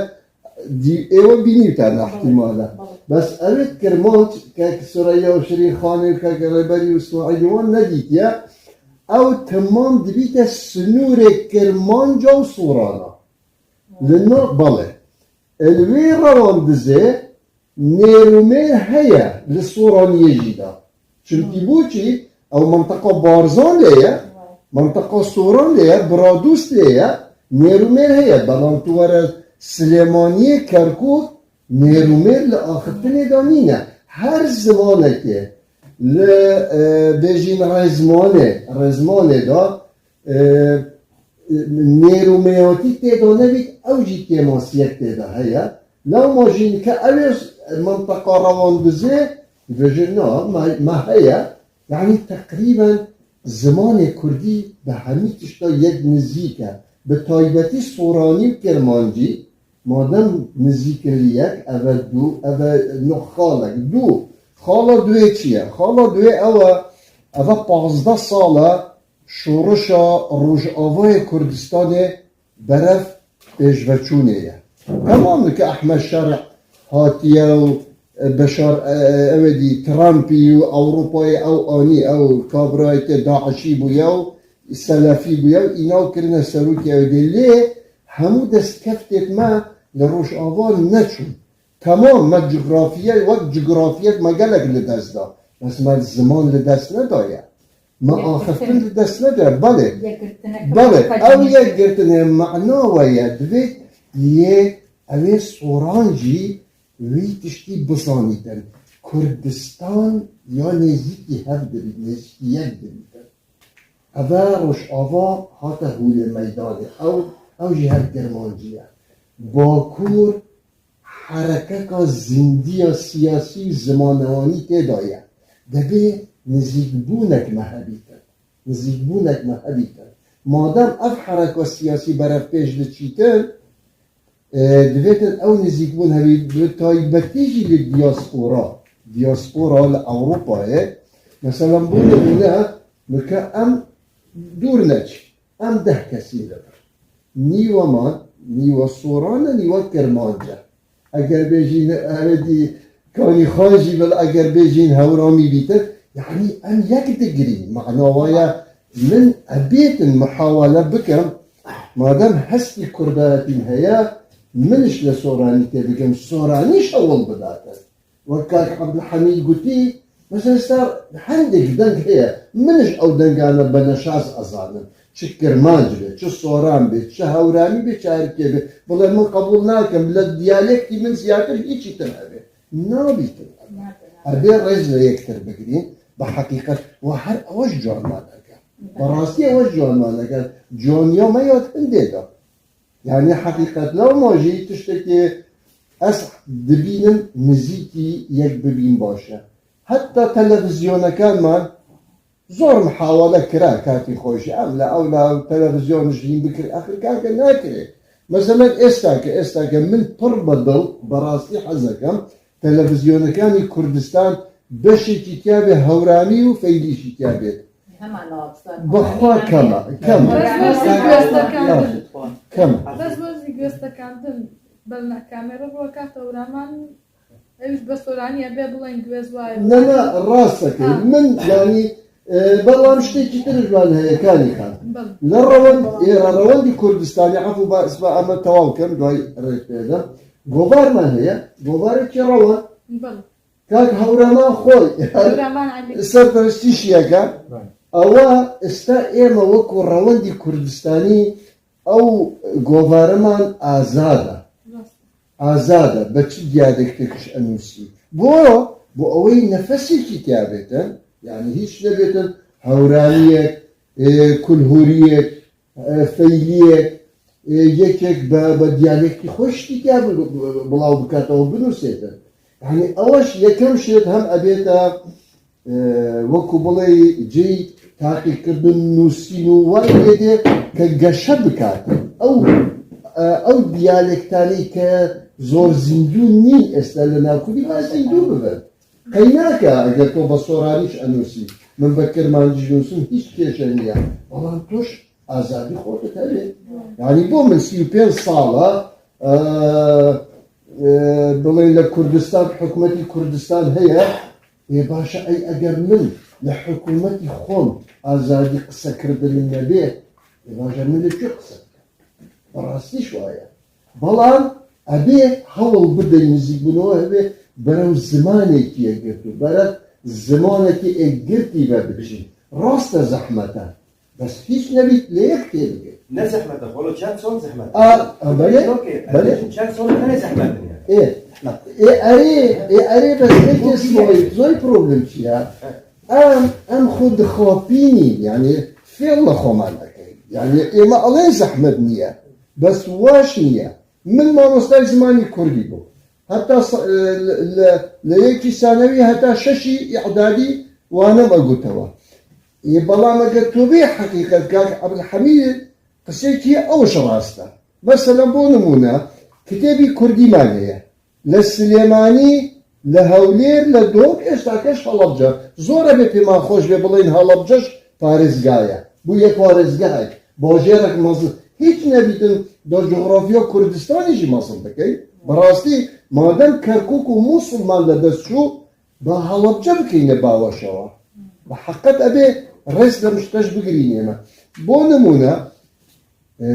dî-, ê we bînî tane ihtimale. Bes ew ê Kirmanc, kek Sureyya û Şirîn Xanê û kek Rêberî û Îsmaîlî wan nedîtiye. ew temam dibîte sinûrê Kirmanca û Sorana. Li na, belê. Li wê rewandizê nêrûmêr heye li Soraniyê jî de. Çimkî boçî ew menteqa Barzan lê ye, menteqa Soran lê ye, Biradûst lê ye, nêrûmêr heye. Belam tu were Silêmaniyê, Kerkûk, nêrûmêr li axiftinê de nîne. Her zimanekê li, e, bêjîn rêzmanê, rêzmanê de, e, nêrûmeyatî tê de nebît, ew jî kêmasiyek tê de heye. Lewma jî ke ew ê menteqa rewandizê dibêjin na, me, me heye. Yanî teqrîben zimanê kurdî bi hemî tişta yek nizîk e. Bi taybetî soranî û kirmancî, madem nizîk in li yek, ev e du, ev e nû xalek, du. Xala duê çi ye? Xala duê ew e, ev e pazdeh sal e şorişa Rojavayê Kurdistanê berev pêşveçûnê ye. Temam e ke Ehmed Şerî hatiye û, e, Beşar, e, e, ew ê dî Trumpî û Ewropayê ew anî, ew kabrayê te DAIŞî bûye û Selefî bûye û îna kirine serokê ew dê. Lê hemû destkeftêt me li Rojava neçûn. Temam, me cografiyê, wek cografiyek me gelek li dest da. Bes me ziman li dest nedaye. Me axiftin li dest nedaye. Belê. Belê. Ew yekgirtinê mana we ye. Divê yê ew ê soran jî wî tiştî bizanîtin. Kurdistan ya nêzîkî hev dibî, nêzîkî yek dibîtin. Eve Rojava hate hûlê meydanê. Ew, ew jî her kirmancî ye. Bakur herekeka zindî ya siyasî û zimanewanî tê de ye. Dibê nizîkbûnek me hebîtin. Nizîkbûnek me hebîtin. Madem ev hereka siyasî berev pêş diçîtin, e, divêtin ew nizîkbûn hebî, bi taybetî jî li diaspora, diaspora li Ewropayê, mesela bû nimûne, mike em dûr neçin. Em deh kesî li vir. Nî we man, nî we soran e, nî we kirmanc e. Eger bêjîn, eredî Kanî Xan jî bil, eger bêjîn Hewramî bîtir, yanî em yek digirîn. Mana waya min ebêtin muhawele bikim, madem hestî kurdayetîn heye, min ji li soranî tê bikim, soranî şewil bidatin. Wek kak Ebdulhemîd gotî, mesela sta hindek deng heye, min ji ew dengane beneşaz ezanim. Çi kirmanc be, çi soran be, çi hewramî be, çi herkê be. Bila min qebûl nakim, bila diyalektî min ziyatir hîçî tune be. Nabîtin. Ebê rêz li yektir bigirîn, bi heqîqet, we her ew ji ciwan ma deke. Bi rastî ew ji ciwan ma deke. Ciwaniya me ya hindê de. Yanî heqîqet lewma jî tiştekê ez dibînim nizîkî yek bibîn baş e. Heta televîzyonekan me zor muhawele kira katî xwe jî. Em li ewla televîzyon jî bikir, axir kake nakirê. Mesela êsta ke, êsta ke min pir bi dil, bi rastî hezekem, televîzyonekanî Kurdistan beşekî tiya bê hewranî û feylî jî tiya bê. Heman o, bi xwe kem e, kem e. Bes wezî guestekandin. Kem e. Bes wezî guestekandin. Bel ne kamera bi wekat hewraman, ew ji besoranî ebe bilen guez waye. Ne, ne, rast dikî. Ha. Min, yanî, e, belam ştêkî tir ji wan heye, Kanî Xan. Bel. Li rewend-, ê, rewendî Kurdistanê, efû ba, sba, em tewam kim, duay rêk pê de. Govar me heye, govarekî rewa. Bel. Kak Hewraman Xol, Hewraman Elî. Serperestîşiyeke. Bel. Ewa esta ême wekû rewendî Kurdistanî ew govariman azad e. Rast. Azad e, bi çi diyalektek ji enûsî. Bo, bo ewê nefesekî tiya bêtin, yanî hîç nebêtin, hewraniyek, ê, kulhûriyek, e, feyliyek, e, yekek bi, bi diyalektî xwe ji tiya bi, bi, bilaw bikate û binûsêtin. Yanî ew ji yekem şêt hem ebête, e, wekû bilê cihê taqîkirdin, nûsîn û wan yê dê ke geşe bikate. Ew, e, ew diyalektanê ke zor zindû nîn êsta li nav kurdî, va zindû bibin. Qey nake eger to bi soranî ji enûsî, min bi kirmancî ji nûsin hîç kêşe niye. Belam to ji azadî xwe dikevê. Yanî bo min sî û pênc sal e, e, e, bilên li Kurdistan, hikûmetî Kurdistan heye, Ê baş e, ey eger min li hikûmetî xwe azadî qisekirdin nebê, ê baş e, min li kî qise bike? Bi rastî ji wa ye. Belam ebê hewl bidin nizîkbûnê wê hebe berew zimanekî yekgirtû, berew zimanekî yekgirtî ve bibijîn. Rast e, zehmet e. Bes hîç nebît lê yek têbigê. Ne zehmet e, xalo, çend sal zehmet e. A, a, belê, Okey, belê. Çend sal tenê zehmet in yani. Ê, ê erê, ê erê, bes ne kes zoy, zoy problem çi ya? Em, em xwe dixapînîn, yani fêl li xwe me nekin. Yani ê me alê zehmet niye. Bes waş niye. Min mamostay zimanî kurdî bû. Heta sa-, e, li, li, li yekî sanewî heta şeşî îdadî wane me gotewa. Ê, belam eger tu bê heqîqet, kak Ebdulhemîd, qiseyekî ew ji rast e. Mesela bo nimûne, kitêbî kurdî me heye. Li Silêmanî, li Hewlêr, li Dok, êşta keş Halebce. Zor e bê pê me xweş bê bilên Halebce ji parêzga ye. Bûye parêzgehek, bajêrek mezin. Hîç nebîtin da coxrafya Kurdistanê jî mezin bikey. Bi rastî, madem Kerkûk û Mûsil man li dest çû, ba Halebce bikeyne baweşewa. Bi heqet ebê rêz li mişteş bigirînê me. Bo nimûne, e,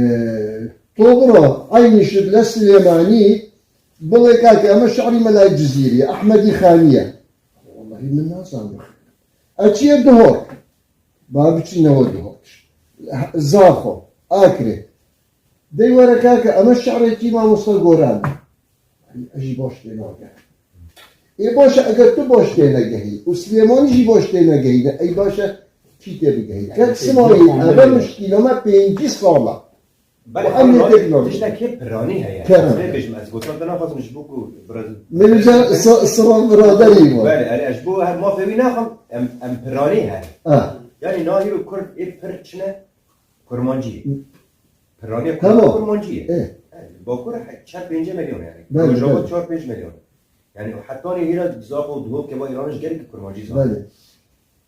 to bira eynî ji li Silêmanî, Bilê kake, eme şi'rî Mela Cizîrî, Ehmedî Xanî ye. Wellahî min nazanim. E çi ye Duhok? Ba biçîne we Duhok. Zaxo, Akrê. Dey were kake, eme şi'rekî mamosta Goran. Ez jî baş tênagehim. Ê baş e, eger tu baş tênegehî û Silêmanî jî baş tênegehîne, ey baş e kî tê bigehî? Kek Simayîl, eve muşkîla me pêncî sal e. Belê, Û em ê xanima, teknoloji. Tiştekê piranî heye. Kerem. Ez vê bêjim, ez gotin te naxwazim ji bo ku biraz Min ca sa-, sira biraderî bû. Belê, erê, ez ji bo her mafê wî naxwim, em, em piranî hene. Ah. Yani nahîro Kurd ê pir çine kurmancî. Piraniya Kurd Tamam. kurmancî ye. Eh. Yani, Bakur he-, çar pênc milyon yani. Belê, Rojava belê. çar pênc milyon. Yani, hetanî hîra Zaxo û Duhokê va Îranê ji gelekî kurmancî zan. Belê.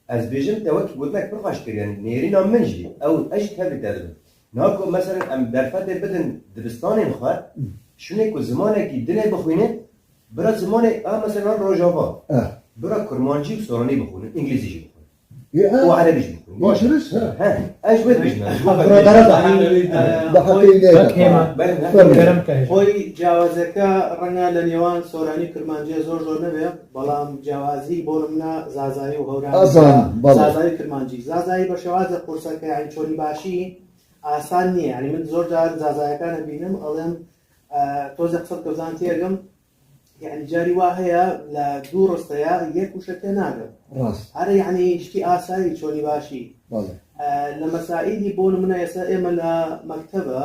Ez bêjim, te wekî gotinek pir xweş kir, yani nêrîna min jî, ew, ez jî tevlî te dibim. Niha ku, meselen, em derfetê bidin dibistanên xwe, şûnê ku zimanekî dinê bixwînin, bira zimanê, a, meselen, Rojava. Eh. Bira kurmancî û soranî bixwînin, îngilîzî jî bixwînin. Ê, eh. Û erebî jî bixwînin. Baş e. Baş e. He, ez wê dibêjim, ez Bira bera da. Belê, Bak belê. hêma. Belê, Fermo. Kerem ke. Xۆی جیاوازیەکە ڕەنگە لە نێوان سۆرانی و کرمانجیە زۆر زۆر نەبێ، بەڵام جیاوازی بۆ نمونە زازایی و هەورامی، ئەزان، بەڵێ. زازایی و کرمانجی. زازایی بە شێوازە قورسەکە، یعنی چۆنی باشی ئاسان نییە. یعنی من زۆر جار زازایەکان ئەبینم، ئەڵێم، ئە، تۆزێ قسەت گەوزان تێگەم، یعنی جاری وا هەیە لە دوو ڕستەیە یەک وشە تێ ناگەم. ڕاست. هەرە یعنی شتی ئاسایی چۆنی باشی. بەڵێ. ئە، لە مەسائیدی بۆ نمونە ئێستا ئێمە لە مەکتەبە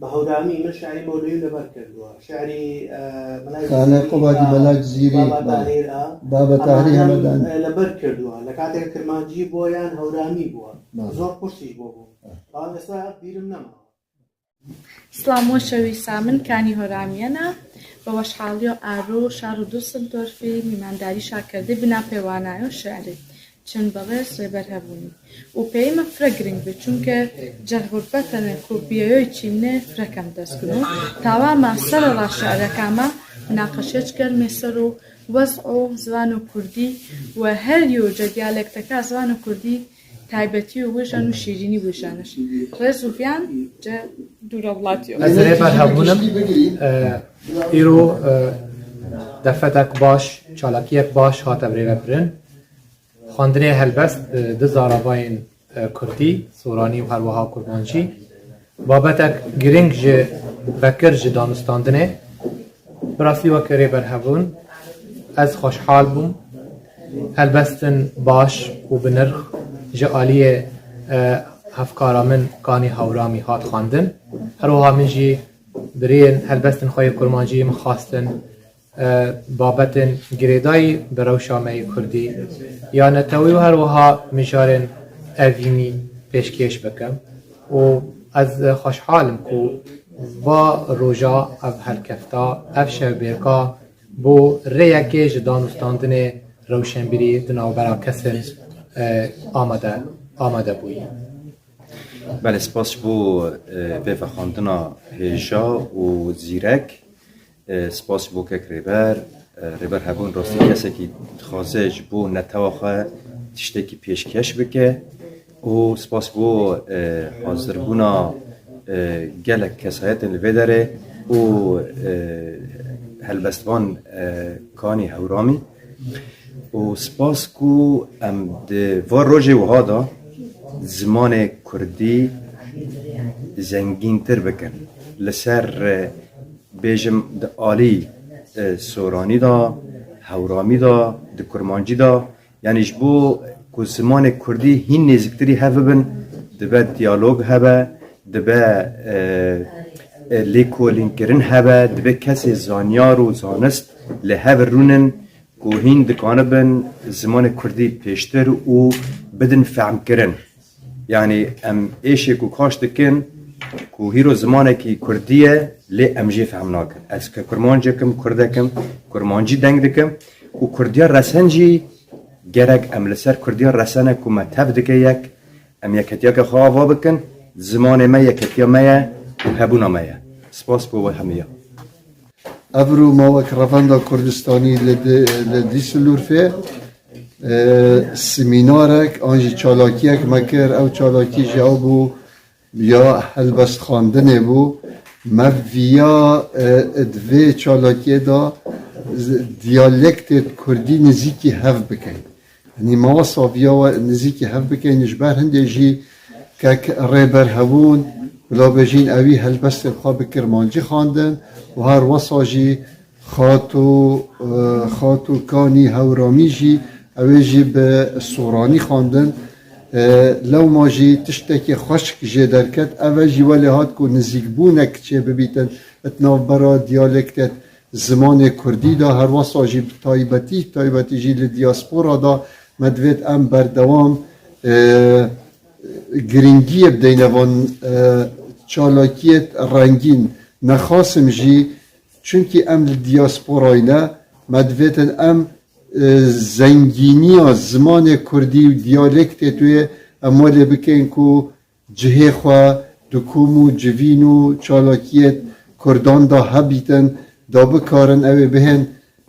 بە هەورامی من شعری مەولەویم لەبەر کردووە. شعری، ئە، مەلای خانە جزیری قوبادی ئە، مەلا جزیری، بابا بەڵێ. تاهیر ئە. بابا تاهری ئەمانەم، هەمەدان. ئە، لەبەر کردووە. لە کاتێک کرمانجی بووە یان هەورامی بووە. بەڵێ. زۆر قورسیش بۆ بوو. ئە. بەڵام ئێستا بیرم نەماوە. سڵاو، وەشەوی سامن کانی هۆرامیەنە. بە وەشحاڵیۆ ئارۆ شار و دوسلدۆرفی میمانداری شاکردی بنا پێوانایۆ شعری چن بەڕێز ڕێبەر هەبوونی. و پێی من فرە گرنگ بێ، چونکە جە غوربەتەنە کو بیەیۆی چیمنێ فرەکەم دەست کنۆ. تاوا ما سەرەڕا شعرەکامە مناقەشەچ گەرمێ سەر و وەزع و زوان و کوردی و هەر یۆ جە دیالێکتەکە زوان و کوردی تایبەتی و وژان و شیرینی وژانش. ڕێز و بیان جە دوورە وڵاتیۆ. Ez rêber hebûnim. E, îro, e, defetek baş, çalakiyek baş hate birêve birin. Xwendinê helbest, e, di zaravayên, e, kurdî, soranî û her wiha kurmancî. Babetek girîng ji vekir ji danûstandinê. Bi rastî weke rêber hebûn, ez xweşhal bûm. Helbestin baş û bi nirx ji aliyê, e, hevkara min Kanî Hewramî hat xwendin. Her wiha min jî bi rêyên helbestin xwe yê kurmancî min xwestin, e, babetên girêdayî bi rewşa me yê kurdî ya netewî û her wiha mijarên evînî pêşkêş bikim. Û ez xweşhal im ku va roja, ev helkefta, ev şevbêrka bo rêyekê ji danûstandinê rewşenbîrî di navbera kesin, e, amade, amade bûyî. Belê, spas ji bo, e, vê vexwendina hêja û zîrek. E, spas ji bo kek Rêber, Rêber Hebûn rastî kesekî dixwaze ji bo netewa xwe tiştekî pêşkeş bike û spas bo, e, hazirbûna, e, gelek kesayetên li vê derê û, e, helbestvan, e, Kanî Hewramî û spas ku em di van rojê wiha de zimanê kurdî zengîntir bikin. Li ser, e, bêjim di alî, e, soranî de, hewramî de, di kurmancî de, yanî ji bo ku zimanê kurdî hîn nêziktirî hev bibin, dibe diyalog hebe, dibe, e, e, lêkolînkirin hebe, dibe kesê zanyar û zanist li hev rûnin ku hîn dikanibin zimanê kurdî pêştir û bidin fehmkirin. Yanî em êşê ku kaş dikin ku hîro zimanekî kurdî ye, lê em jê fehm nakin. Ez ke kurmancek im, kurdek im, kurmancî deng dikim û kurdiya resen jî gerek em li ser kurdiya resene ku me tev dike yek, em yeketiyeke xwe ava bikin, zimanê me yeketiya me ye û hebûna me ye. Spas bo we hemiya. Evro ma wek Revenda Kurdistanî li di-, li Dîsildorfê, e, semînarek an jî çalakiyek me kir. Ew çalakî jî ew bû, ya helbestxwendinê bû. Me viya, e, di vê çalakiyê de z-, diyalektê kurdî nizîkî hev bikin. Yanî ma wesa viya we nizîkî hev bikeyn, ji ber hindê jî kek Rêber Hebûn, bila bêjîn ewî helbestên xwe bi kirmancî xwendin û her wesa jî Xato, e, Xato Kanî Hewramî jî ew ê jî bi soranî xwendin. E, lewma jî tiştekî xweşik jê derket, ev e jî welê hat ku nizîkbûnek çêbibîtin di navbera diyalektet zimanê kurdî de, her wesa jî bi taybetî, taybetî jî li diaspora de me divêt em berdewam, e, giringiyê bideyne van, e, çalakiyêt rengîn. Nexasim jî, çunkî em li diasporayî ne, me divêtin em, e, zengîniya zimanê kurdî û diyalektê wê em welê bikeyn ku cihê xwe di kom û civîn û çalakiyê kurdan de hebîtin, da bikarin ew ê bihên,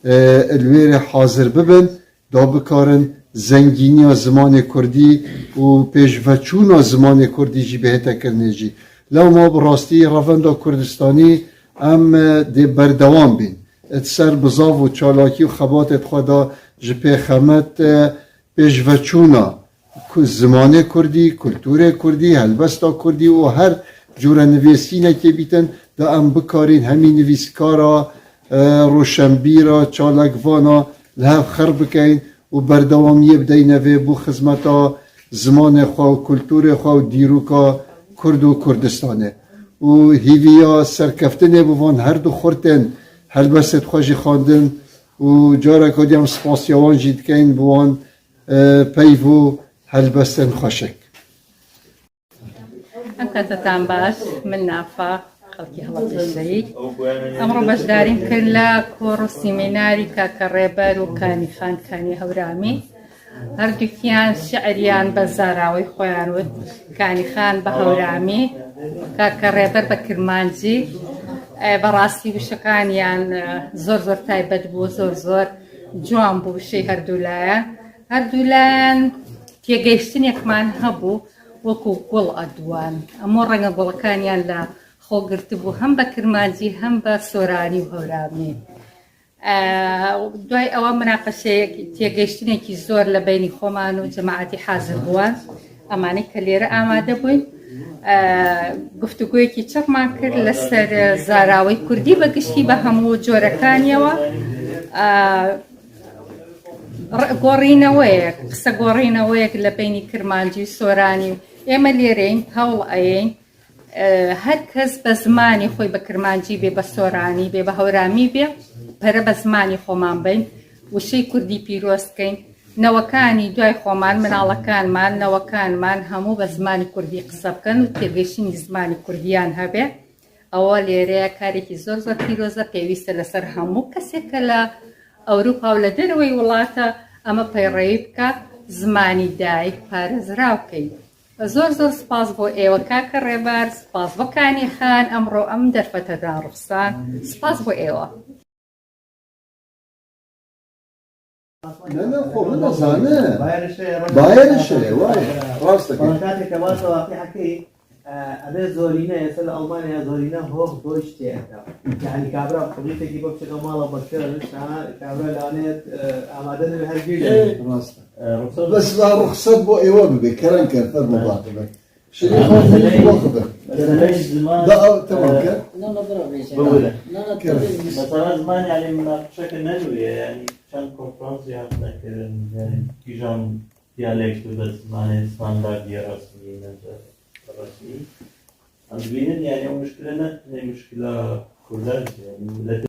e, li wê rê hazir bibin, da bikarin zengîniya zimanê kurdî û pêşveçûna zimanê kurdî jî bihête kirinê jî. Lewma bi rastî Revenda Kurdistanî em, e, dê berdewam bîn. Di ser bizav û çalakî û xebatê xwe de ji pêxemet, e, pêşveçûna ku zimanê kurdî, kulturê kurdî, helbesta kurdî û her cûre nivîsînekê bîtin, da em bikarîn hemî nivîskara, e, roşenbîra, çalakvana li hev xir bikeyn û berdewamiyê bideyne vê bo xizmeta zimanê xwe û kulturê xwe û dîroka Kurd û Kurdistanê. Û hîviya serkeftinê bi van her du xurtên helbestê xwe jî xwendin û careka dî em spasiya wan jî dikeyn bi wan, e, peyv û helbestên xweşik. Em katetan baş, min nafa xelkî Hewlêrê. Emro beşdarîm kirin li kor û semînarî kake Rêber û Kanî Xan Kanî Hewramî. Herdukiyan şi'riyan bi zarawî xweyan wit, Kanî Xan bi hewramî, kake Rêber bi kirmancî. E, bi rastî wişikaniyan, e, zor zor taybet bû, zor zor ciwan bû wişey herdu layan. Herdu layan têgehiştinekman hebû, wekû gul a diwan. Hemû renga gulekaniyan li xwe girtibû, hem bi kirmancî, hem bi soranî û hewramî. E, دوای ئەوە مناقەشەیەک، تێگەیشتنێکی زۆر لە بینی خۆمان و جەماعەتی حازر بووە، ئەمانەی کە لێرە ئامادە بووین. ئە، گفتوگویەکی چڕمان کرد لەسەر زاراوەی کوردی بە گشتی بە هەموو جۆرەکانیەوە. ئە، ڕ-، گۆڕینەوەیەک، قسە گۆڕینەوەیەک لە بینی کرمانجی و سۆرانی و ئێمە لێرەین، هەوڵ ئەیەین، ئە، هەر کەس بە زمانی خۆی، بە کرمانجی بێ، بە سۆرانی بێ، بە هەورامی بێ، پەرە بە زمانی خۆمان بین، وشەی کوردی پیرۆز کەین. نەوەکانی دوای خۆمان، مناڵەکانمان، نەوەکانمان هەموو بە زمانی کوردی قسە بکەن و تێگەیشتنی زمانی کوردیان هەبێ. ئەوە لێرەیە کارێکی زۆر زۆر پیرۆزە، پێویستە لەسەر هەموو کەسێک کە لە ئەوروپا و لە دەرەوەی وڵاتە ئەمە پەیڕەوی بکە. زمانی دایک پارێزراو کەی. زۆر زۆر سپاس بۆ ئێوە کاکە ڕێبار، سپاس بۆ کانی خان، ئەمڕۆ ئەم دەرفەتەدا ڕوخسان. سپاس بۆ ئێوە. Ne, ne, xwe min dizane. Bayerisch e, Bayerisch e, vay. Rast dikî. Bankatê te wasa waqî hekî, e, ebe zorîne, mesela Almanya zorîne hoch Deutsch tê ete. Yani kabra xwedî tekî bak çeka mala bakir, ha, kabra lanet, e, amade ne her gün. Rast. E, ruhsat. Bes la ruhsat bo ewa bibe, kerem ker, fermo bak be. Şirî xwe xwe bibe. Meseleyi ziman. Da, tamam, e, ker. Na, na, bira bêje. Bibire. Na, na, kerem. Mesela ziman yani münaqişe ke ne diye yani çend konferans ya hatta kirin yani kijan diyalekt ve zimanê standart ya resmi ne de resmi. Em dibînin yani o muşkile ne, ne muşkila Kurdan yani millet